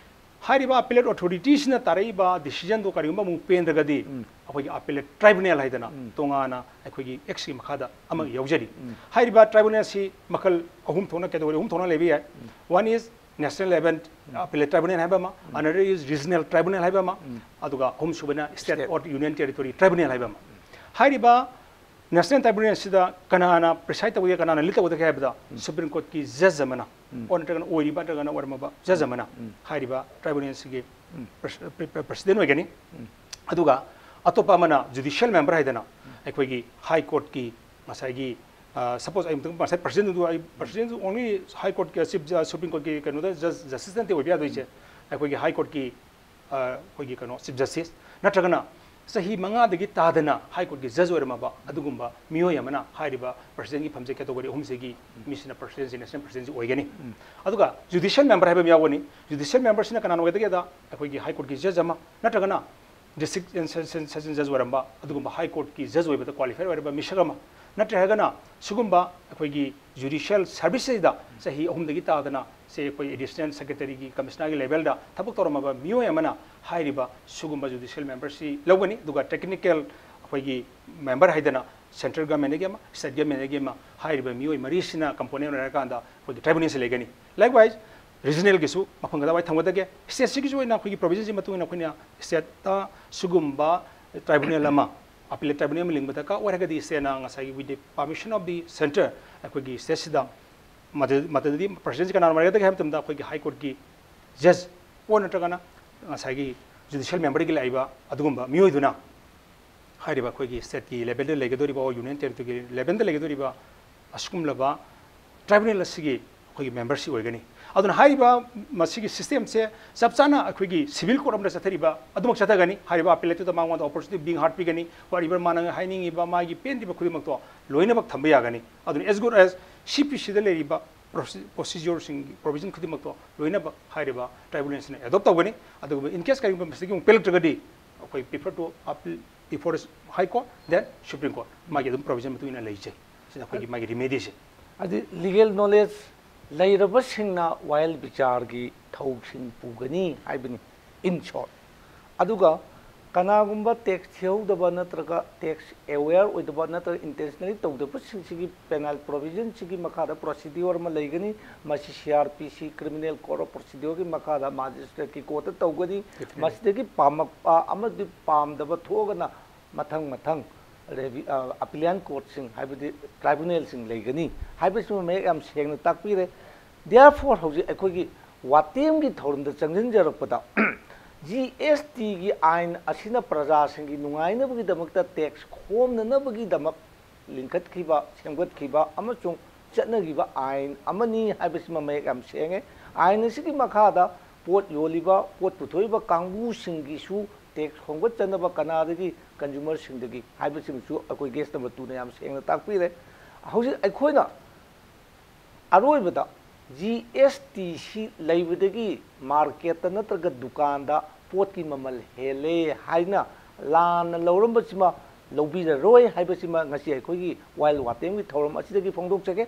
ꯍꯥꯏꯔꯤꯕ appellate authorityꯁꯤꯅ ꯇꯥꯔꯛꯏꯕ decisionꯗꯣ ꯀꯔꯤꯒꯨꯝꯕ ꯑꯃꯨꯛ ꯄꯦꯟꯗ꯭ꯔꯒꯗꯤ ꯑꯩꯈꯣꯏꯒꯤ appellate tribunal ꯍꯥꯏꯗꯅ ꯇꯣꯉꯥꯟꯅ ꯑꯩꯈꯣꯏꯒꯤ actꯀꯤ ꯃꯈꯥꯗ ꯑꯃ ꯌꯥꯎꯖꯔꯤ꯫ ꯍꯥꯏꯔꯤꯕ tribunalꯁꯤ ꯃꯈꯜ ꯑꯍꯨꯝ ꯊꯣꯛꯅ, category ꯑꯍꯨꯝ ꯊꯣꯛꯅ ꯂꯩꯕ ꯌꯥꯏ꯫ One is national level appellate tribunal ꯍꯥꯏꯕ ꯑꯃ, another is regional tribunal ꯍꯥꯏꯕ ꯑꯃ, ꯑꯗꯨꯒ ꯑꯍꯨꯝꯁꯨꯕꯅ state or union territory tribunal ꯍꯥꯏꯕ ꯑꯃ꯫ ꯍꯥꯏꯔꯤꯕ national tribunalꯁꯤꯗ ꯀꯅꯥꯅ preside ꯇꯧꯒꯗꯒꯦ, ꯀꯅꯥꯅ lead ꯇꯧꯒꯗꯒꯦ ꯍꯥꯏꯕꯗ Supreme Courtꯀꯤ judge ꯑꯃꯅ, or ꯅꯠꯇ꯭ꯔꯒꯅ ꯑꯣꯏꯔꯤꯕ ꯅꯠꯇ꯭ꯔꯒꯅ ꯑꯣꯏꯔꯝꯃꯕ judge ꯑꯃꯅ ꯍꯥꯏꯔꯤꯕ tribunalꯁꯤꯒꯤ pres-, pre-, pre-, president ꯑꯣꯏꯒꯅꯤ꯫ ꯑꯗꯨꯒ ꯑꯇꯣꯞꯄ ꯑꯃꯅ judicial member ꯍꯥꯏꯗꯅ ꯑꯩꯈꯣꯏꯒꯤ High Courtꯀꯤ ꯉꯁꯥꯏꯒꯤ, ꯑ, suppose ꯑꯩ ꯑꯃꯨꯛꯇꯪ ꯉꯁꯥꯏ presidentꯗꯨ ꯑꯩ presidentꯗꯨ only High Courtꯀꯤ, Chief, ꯑ, Supreme Courtꯀꯤ ꯀꯩꯅꯣꯗ judge, justice ꯅꯠꯇꯦ ꯑꯣꯏꯕ ꯌꯥꯗꯣꯏꯁꯦ꯫ ꯑꯩꯈꯣꯏꯒꯤ High Courtꯀꯤ, ꯑ, ꯑꯩꯈꯣꯏꯒꯤ ꯀꯩꯅꯣ Chief Justice ꯅꯠꯇ꯭ꯔꯒꯅ ꯆꯍꯤ ꯃꯉꯥꯗꯒꯤ ꯇꯥꯗꯅ High Courtꯀꯤ judge ꯑꯣꯏꯔꯝꯃꯕ ꯑꯗꯨꯒꯨꯝꯕ ꯃꯤꯑꯣꯏ ꯑꯃꯅ ꯍꯥꯏꯔꯤꯕ presidentꯀꯤ ꯐꯝꯁꯦ category ꯑꯍꯨꯝꯁꯤꯒꯤ ꯃꯤꯁꯤꯅ presidentꯁꯤ, national presidentꯁꯤ ꯑꯣꯏꯒꯅꯤ꯫ ꯑꯗꯨꯒ judicial member ꯍꯥꯏꯕ ꯑꯃ ꯌꯥꯎꯒꯅꯤ꯫ Judicial memberꯁꯤꯅ ꯀꯅꯥꯅ ꯑꯣꯏꯒꯗꯒꯦꯗ ꯑꯩꯈꯣꯏꯒꯤ High Courtꯀꯤ judge ꯑꯃ ꯅꯠꯇ꯭ꯔꯒꯅ district and se-, se-, session judge ꯑꯣꯏꯔꯝꯕ ꯑꯗꯨꯒꯨꯝꯕ High Courtꯀꯤ judge ꯑꯣꯏꯕꯗ qualified ꯑꯣꯏꯔꯕ ꯃꯤꯁꯛ ꯑꯃ, ꯅꯠꯇ꯭ꯔꯒꯅ ꯁꯤꯒꯨꯝꯕ ꯑꯩꯈꯣꯏꯒꯤ judicial serviceꯁꯤꯗ ꯆꯍꯤ ꯑꯍꯨꯝꯗꯒꯤ ꯇꯥꯗꯅ ꯁꯦ ꯑꯩꯈꯣꯏ additional secretaryꯒꯤ commissionerꯒꯤ levelꯗ ꯊꯕꯛ ꯇꯧꯔꯝꯃꯕ ꯃꯤꯑꯣꯏ ꯑꯃꯅ ꯍꯥꯏꯔꯤꯕ ꯁꯤꯒꯨꯝꯕ judicial memberꯁꯤ ꯂꯧꯒꯅꯤ꯫ ꯑꯗꯨꯒ technical ꯑꯩꯈꯣꯏꯒꯤ member ꯍꯥꯏꯗꯅ central governmentꯗꯒꯤ ꯑꯃ, state governmentꯗꯒꯤ ꯑꯃ, ꯍꯥꯏꯔꯤꯕ ꯃꯤꯑꯣꯏ ꯃꯔꯤꯁꯤꯅ component ꯑꯣꯏꯔꯀꯥꯟꯗ ꯑꯩꯈꯣꯏꯒꯤ tribunalꯁꯤ ꯂꯩꯒꯅꯤ꯫ Likewise, ꯔꯤꯖꯅꯦꯜꯒꯤꯁꯨ ꯃꯐꯝ ꯀꯗꯥꯏꯋꯥꯏ ꯊꯝꯒꯗꯒꯦ? ꯁ꯭ꯇꯦꯠꯁꯤꯒꯤꯁꯨ ꯑꯣꯏꯅ ꯑꯩꯈꯣꯏꯒꯤ ꯄ꯭ꯔꯣꯕꯤꯖꯟꯁꯤ ꯃꯇꯨꯡ ꯏꯟꯅ ꯑꯩꯈꯣꯏꯅ ꯁ꯭ꯇꯦꯠꯇ ꯁꯤꯒꯨꯝꯕ ꯇ꯭ꯔꯥꯏꯕꯨꯅꯦꯜ ꯑꯃ, ꯑꯄꯤꯂꯦꯠ ꯇ꯭ꯔꯥꯏꯕꯨꯅꯦꯜ ꯑꯃ ꯂꯤꯡꯕ ꯗꯔꯀꯥꯔ ꯑꯣꯏꯔꯒꯗꯤ, ꯁ꯭ꯇꯦꯠꯅ ꯉꯁꯥꯏꯒꯤ with the permission of the centre, ꯑꯩꯈꯣꯏꯒꯤ ꯁ꯭ꯇꯦꯠꯁꯤꯗ ꯃꯗꯨ-, ꯃꯗꯨꯗꯤ ꯄ꯭ꯔꯁꯤꯗꯦꯟꯁꯤ ꯀꯅꯥꯅ ꯑꯣꯏꯔꯒꯗꯒꯦ ꯍꯥꯏꯕ ꯃꯇꯝꯗ ꯑꯩꯈꯣꯏꯒꯤ ꯍꯥꯏ ꯀꯣꯔꯠꯀꯤ ꯖꯖ ꯑꯣꯔ ꯅꯠꯇ꯭ꯔꯒꯅ ꯉꯁꯥꯏꯒꯤ ꯖꯨꯗꯤꯁꯤꯌꯦꯜ ꯃꯦꯝꯕꯔꯗꯒꯤ ꯂꯥꯛꯏꯕ ꯑꯗꯨꯒꯨꯝꯕ ꯃꯤꯑꯣꯏꯗꯨꯅ ꯍꯥꯏꯔꯤꯕ ꯑꯩꯈꯣꯏꯒꯤ ꯁ꯭ꯇꯦꯠꯀꯤ ꯂꯦꯚꯦꯜꯗ ꯂꯩꯒꯗꯧꯔꯤꯕ ꯑꯣꯔ ꯌꯨꯅꯤꯌꯟ ꯇꯦꯔꯤꯇꯣꯔꯤꯒꯤ ꯂꯦꯚꯦꯜꯗ ꯂꯩꯒꯗꯧꯔꯤꯕ ꯑꯁꯤꯒꯨꯝꯂꯕ ꯇ꯭ꯔꯥꯏꯕꯨꯅꯦꯜ ꯑꯁꯤꯒꯤ ꯑꯩꯈꯣꯏꯒꯤ ꯃꯦꯝꯕꯔꯁꯤ ꯑꯣꯏꯒꯅꯤ꯫ ꯑꯗꯨꯅ ꯍꯥꯏꯔꯤꯕ ꯃꯁꯤꯒꯤ ꯁꯤꯁꯇꯦꯝꯁꯦ ꯆꯞ ꯆꯥꯅ ꯑꯩꯈꯣꯏꯒꯤ ꯁꯤꯚꯤꯜ ꯀꯣꯔꯠ ꯑꯃꯗ ꯆꯠꯊꯔꯤꯕ ꯑꯗꯨꯃꯛ ꯆꯠꯊꯒꯅꯤ꯫ ꯍꯥꯏꯔꯤꯕ ꯑꯄꯤꯂꯦꯠꯇꯨꯗ ꯃꯉꯣꯟꯗ ꯑꯣꯄꯣꯔꯆꯨꯅꯤꯇꯤ ꯕꯤꯡ ꯍꯥꯔꯠ ꯄꯤꯒꯅꯤ꯫ ꯋꯥꯔꯤꯕ ꯃꯥꯅ ꯍꯥꯏꯅꯤꯡꯉꯤꯕ ꯃꯥꯒꯤ ꯄꯦꯟꯗ꯭ꯔꯤꯕ ꯈꯨꯗꯤꯡꯃꯛꯇꯣ ꯂꯣꯏꯅꯃꯛ ꯊꯝꯕ ꯌꯥꯒꯅꯤ꯫ ꯑꯗꯨꯅ as good as ꯁꯤ ꯄꯤ ꯁꯤꯗ ꯂꯩꯔꯤꯕ ꯄ꯭ꯔꯣꯁꯤꯖꯔꯁꯤꯡꯒꯤ ꯄ꯭ꯔꯣꯕꯤꯖꯟ ꯈꯨꯗꯤꯡꯃꯛꯇꯣ ꯂꯣꯏꯅꯃꯛ ꯍꯥꯏꯔꯤꯕ ꯇ꯭ꯔꯥꯏꯕꯨꯅꯦꯜꯁꯤꯅ ꯑꯦꯗꯣꯞ ꯇꯧꯒꯅꯤ꯫ ꯑꯗꯨꯒ in case ꯀꯔꯤꯒꯨꯝꯕ ꯃꯁꯤꯗꯒꯤ ꯑꯃꯨꯛ ꯄꯦꯜꯂꯛꯇ꯭ꯔꯒꯗꯤ ꯑꯩꯈꯣꯏ prefer to appeal before high court, then Supreme Court, ꯃꯥꯒꯤ ꯑꯗꯨꯝ ꯄ꯭ꯔꯣꯕꯤꯖꯟ ꯃꯇꯨꯡ ꯏꯟꯅ ꯂꯩꯖꯩ꯫ ꯁꯤꯅ ꯑꯩꯈꯣꯏꯒꯤ ꯃꯥꯒꯤ ꯔꯤꯃꯦꯗꯤꯁꯦ꯫ ꯍꯥꯏꯗꯤ ꯂꯤꯒꯦꯜ ꯅꯣꯂꯦꯖ ꯂꯩꯔꯕꯁꯤꯡꯅ ꯋꯥꯌꯦꯜ ꯕꯤꯆꯥꯔꯒꯤ ꯊꯧꯁꯤꯡ ꯄꯨꯒꯅꯤ ꯍꯥꯏꯕꯅꯤ, in short꯫ ꯑꯗꯨꯒ ꯀꯅꯥꯒꯨꯝꯕ ꯇꯦꯛꯁ ꯊꯤꯍꯧꯗꯕ ꯅꯠꯇ꯭ꯔꯒ ꯇꯦꯛꯁ ꯑꯦꯋꯦꯌꯔ ꯑꯣꯏꯗꯕ ꯅꯠꯇ꯭ꯔꯒ ꯏꯟꯇꯦꯟꯁꯅꯦꯂꯤ ꯇꯧꯗꯕꯁꯤꯡꯁꯤꯒꯤ ꯄꯦꯅꯥꯜ ꯄ꯭ꯔꯣꯕꯤꯖꯟꯁꯤꯒꯤ ꯃꯈꯥꯗ ꯄ꯭ꯔꯣꯁꯤꯗ꯭ꯌꯣꯔ ꯑꯃ ꯂꯩꯒꯅꯤ꯫ ꯃꯁꯤ ꯁꯤ ꯑꯥꯔ ꯄꯤ ꯁꯤ ꯀ꯭ꯔꯤꯃꯤꯅꯦꯜ ꯀꯣꯗ ꯑꯣꯐ ꯄ꯭ꯔꯣꯁꯤꯗ꯭ꯌꯣꯔꯒꯤ ꯃꯈꯥꯗ ꯃꯥꯖꯤꯁꯇ꯭ꯔꯦꯠꯀꯤ ꯀꯣꯔꯠꯇ ꯇꯧꯒꯅꯤ꯫ ꯃꯁꯤꯗꯒꯤ ꯄꯥꯝꯃꯛꯄ ꯑꯃꯗꯤ ꯄꯥꯝꯗꯕ ꯊꯣꯛꯑꯒꯅ ꯃꯊꯪ ꯃꯊꯪ ꯑꯄꯤꯂꯤꯌꯥꯟ ꯀꯣꯔꯠꯁꯤꯡ ꯍꯥꯏꯕꯗꯤ ꯇ꯭ꯔꯥꯏꯕꯨꯅꯦꯜꯁꯤꯡ ꯂꯩꯒꯅꯤ ꯍꯥꯏꯕꯁꯤꯃ ꯃꯌꯦꯛ ꯌꯥꯝ ꯁꯦꯡꯅ ꯇꯥꯛꯄꯤꯔꯦ꯫ Therefore ꯍꯧꯖꯤꯛ ꯑꯩꯈꯣꯏꯒꯤ ꯋꯥꯇꯦꯝꯒꯤ ꯊꯧꯔꯝꯗ ꯆꯪꯁꯤꯟꯖꯔꯛꯄꯗ ꯖꯤ ꯑꯦꯁ ꯇꯤꯒꯤ ꯑꯥꯏꯟ ꯑꯁꯤꯅ ꯄ꯭ꯔꯖꯥꯁꯤꯡꯒꯤ ꯅꯨꯡꯉꯥꯏꯅꯕꯒꯤꯗꯃꯛꯇ ꯇꯦꯛꯁ ꯈꯣꯝꯅꯅꯕꯒꯤꯗꯃꯛ ꯂꯤꯡꯈꯠꯈꯤꯕ, ꯁꯦꯝꯒꯠꯈꯤꯕ ꯑꯃꯁꯨꯡ ꯆꯠꯅꯈꯤꯕ ꯑꯥꯏꯟ ꯑꯃꯅꯤ ꯍꯥꯏꯕꯁꯤꯃ ꯃꯌꯦꯛ ꯌꯥꯝ ꯁꯦꯡꯉꯦ꯫ ꯑꯥꯏꯟ ꯑꯁꯤꯒꯤ ꯃꯈꯥꯗ ꯄꯣꯠ ꯌꯣꯜꯂꯤꯕ, ꯄꯣꯠ ꯄꯨꯊꯣꯛꯏꯕ ꯀꯥꯡꯕꯨꯁꯤꯡꯒꯤꯁꯨ ꯇꯦꯛꯁ ꯈꯣꯝꯒꯠꯆꯅꯕ ꯀꯅꯥꯗꯒꯤ? ꯀꯟꯖꯨꯃꯔꯁꯤꯡꯗꯒꯤ ꯍꯥꯏꯕꯁꯤꯃꯁꯨ ꯑꯩꯈꯣꯏ ꯒꯦꯁ ꯅꯝꯕꯔ ꯇꯨꯅ ꯌꯥꯝ ꯁꯦꯡꯅ ꯇꯥꯛꯄꯤꯔꯦ꯫ ꯍꯧꯖꯤꯛ ꯑꯩꯈꯣꯏꯅ ꯑꯔꯣꯏꯕꯗ ꯖꯤ ꯑꯦꯁ ꯇꯤ ꯁꯤ ꯂꯩꯕꯗꯒꯤ ꯃꯥꯔꯀꯦꯠꯇ ꯅꯠꯇ꯭ꯔꯒ ꯗꯨꯀꯥꯟꯗ ꯄꯣꯠꯀꯤ ꯃꯃꯜ ꯍꯦꯜꯂꯦ ꯍꯥꯏꯅ ꯂꯥꯟꯅ ꯂꯧꯔꯝꯕꯁꯤꯃ ꯂꯧꯕꯤꯔꯔꯣꯏ ꯍꯥꯏꯕꯁꯤꯃ ꯉꯁꯤ ꯑꯩꯈꯣꯏꯒꯤ ꯋꯥꯌꯦꯜ ꯋꯥꯇꯦꯝꯒꯤ ꯊꯧꯔꯝ ꯑꯁꯤꯗꯒꯤ ꯐꯣꯡꯗꯣꯛꯆꯒꯦ꯫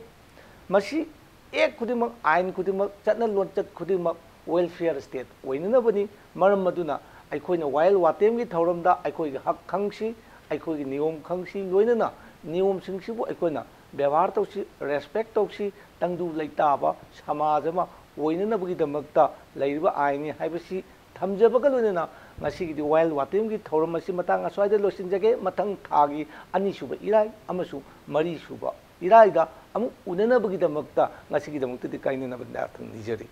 ꯃꯁꯤ ꯑꯦꯛ ꯈꯨꯗꯤꯡꯃꯛ, ꯑꯥꯏꯟ ꯈꯨꯗꯤꯡꯃꯛ, ꯆꯠꯅ ꯂꯣꯟꯆꯠ ꯈꯨꯗꯤꯡꯃꯛ welfare state ꯑꯣꯏꯅꯅꯕꯅꯤ꯫ ꯃꯔꯝ ꯑꯗꯨꯅ ꯑꯩꯈꯣꯏꯅ ꯋꯥꯌꯦꯜ ꯋꯥꯇꯦꯝꯒꯤ ꯊꯧꯔꯝꯗ ꯑꯩꯈꯣꯏꯒꯤ ꯍꯛ ꯈꯪꯁꯤ, ꯑꯩꯈꯣꯏꯒꯤ ꯅꯤꯌꯣꯝ ꯈꯪꯁꯤ, ꯂꯣꯏꯅꯅ ꯅꯤꯌꯣꯝꯁꯤꯡꯁꯤꯕꯨ ꯑꯩꯈꯣꯏꯅ ꯕꯦꯕꯥꯔ ꯇꯧꯁꯤ, ꯔꯦꯁꯄꯦꯛ ꯇꯧꯁꯤ, ꯇꯪꯗꯨ ꯂꯩꯇꯥꯕ ꯁꯃꯥꯖ ꯑꯃ ꯑꯣꯏꯅꯅꯕꯒꯤꯗꯃꯛꯇ ꯂꯩꯔꯤꯕ ꯑꯥꯏꯟꯅꯤ ꯍꯥꯏꯕꯁꯤ ꯊꯝꯖꯕꯒ ꯂꯣꯏꯅꯅ ꯉꯁꯤꯒꯤꯗꯤ ꯋꯥꯌꯦꯜ ꯋꯥꯇꯦꯝꯒꯤ ꯊꯧꯔꯝ ꯑꯁꯤ ꯃꯇꯥꯡ ꯑꯁ꯭ꯋꯥꯏꯗ ꯂꯣꯏꯁꯤꯟꯖꯒꯦ꯫ ꯃꯊꯪ ꯊꯥꯒꯤ ꯑꯅꯤꯁꯨꯕ ꯏꯔꯥꯏ ꯑꯃꯁꯨꯡ ꯃꯔꯤꯁꯨꯕ ꯏꯔꯥꯏꯗ ꯑꯃꯨꯛ ꯎꯅꯅꯕꯒꯤꯗꯃꯛꯇ ꯉꯁꯤꯒꯤꯗꯃꯛꯇꯗꯤ ꯀꯥꯏꯅꯅꯕ ꯌꯥꯊꯪ ꯅꯤꯖꯔꯤ꯫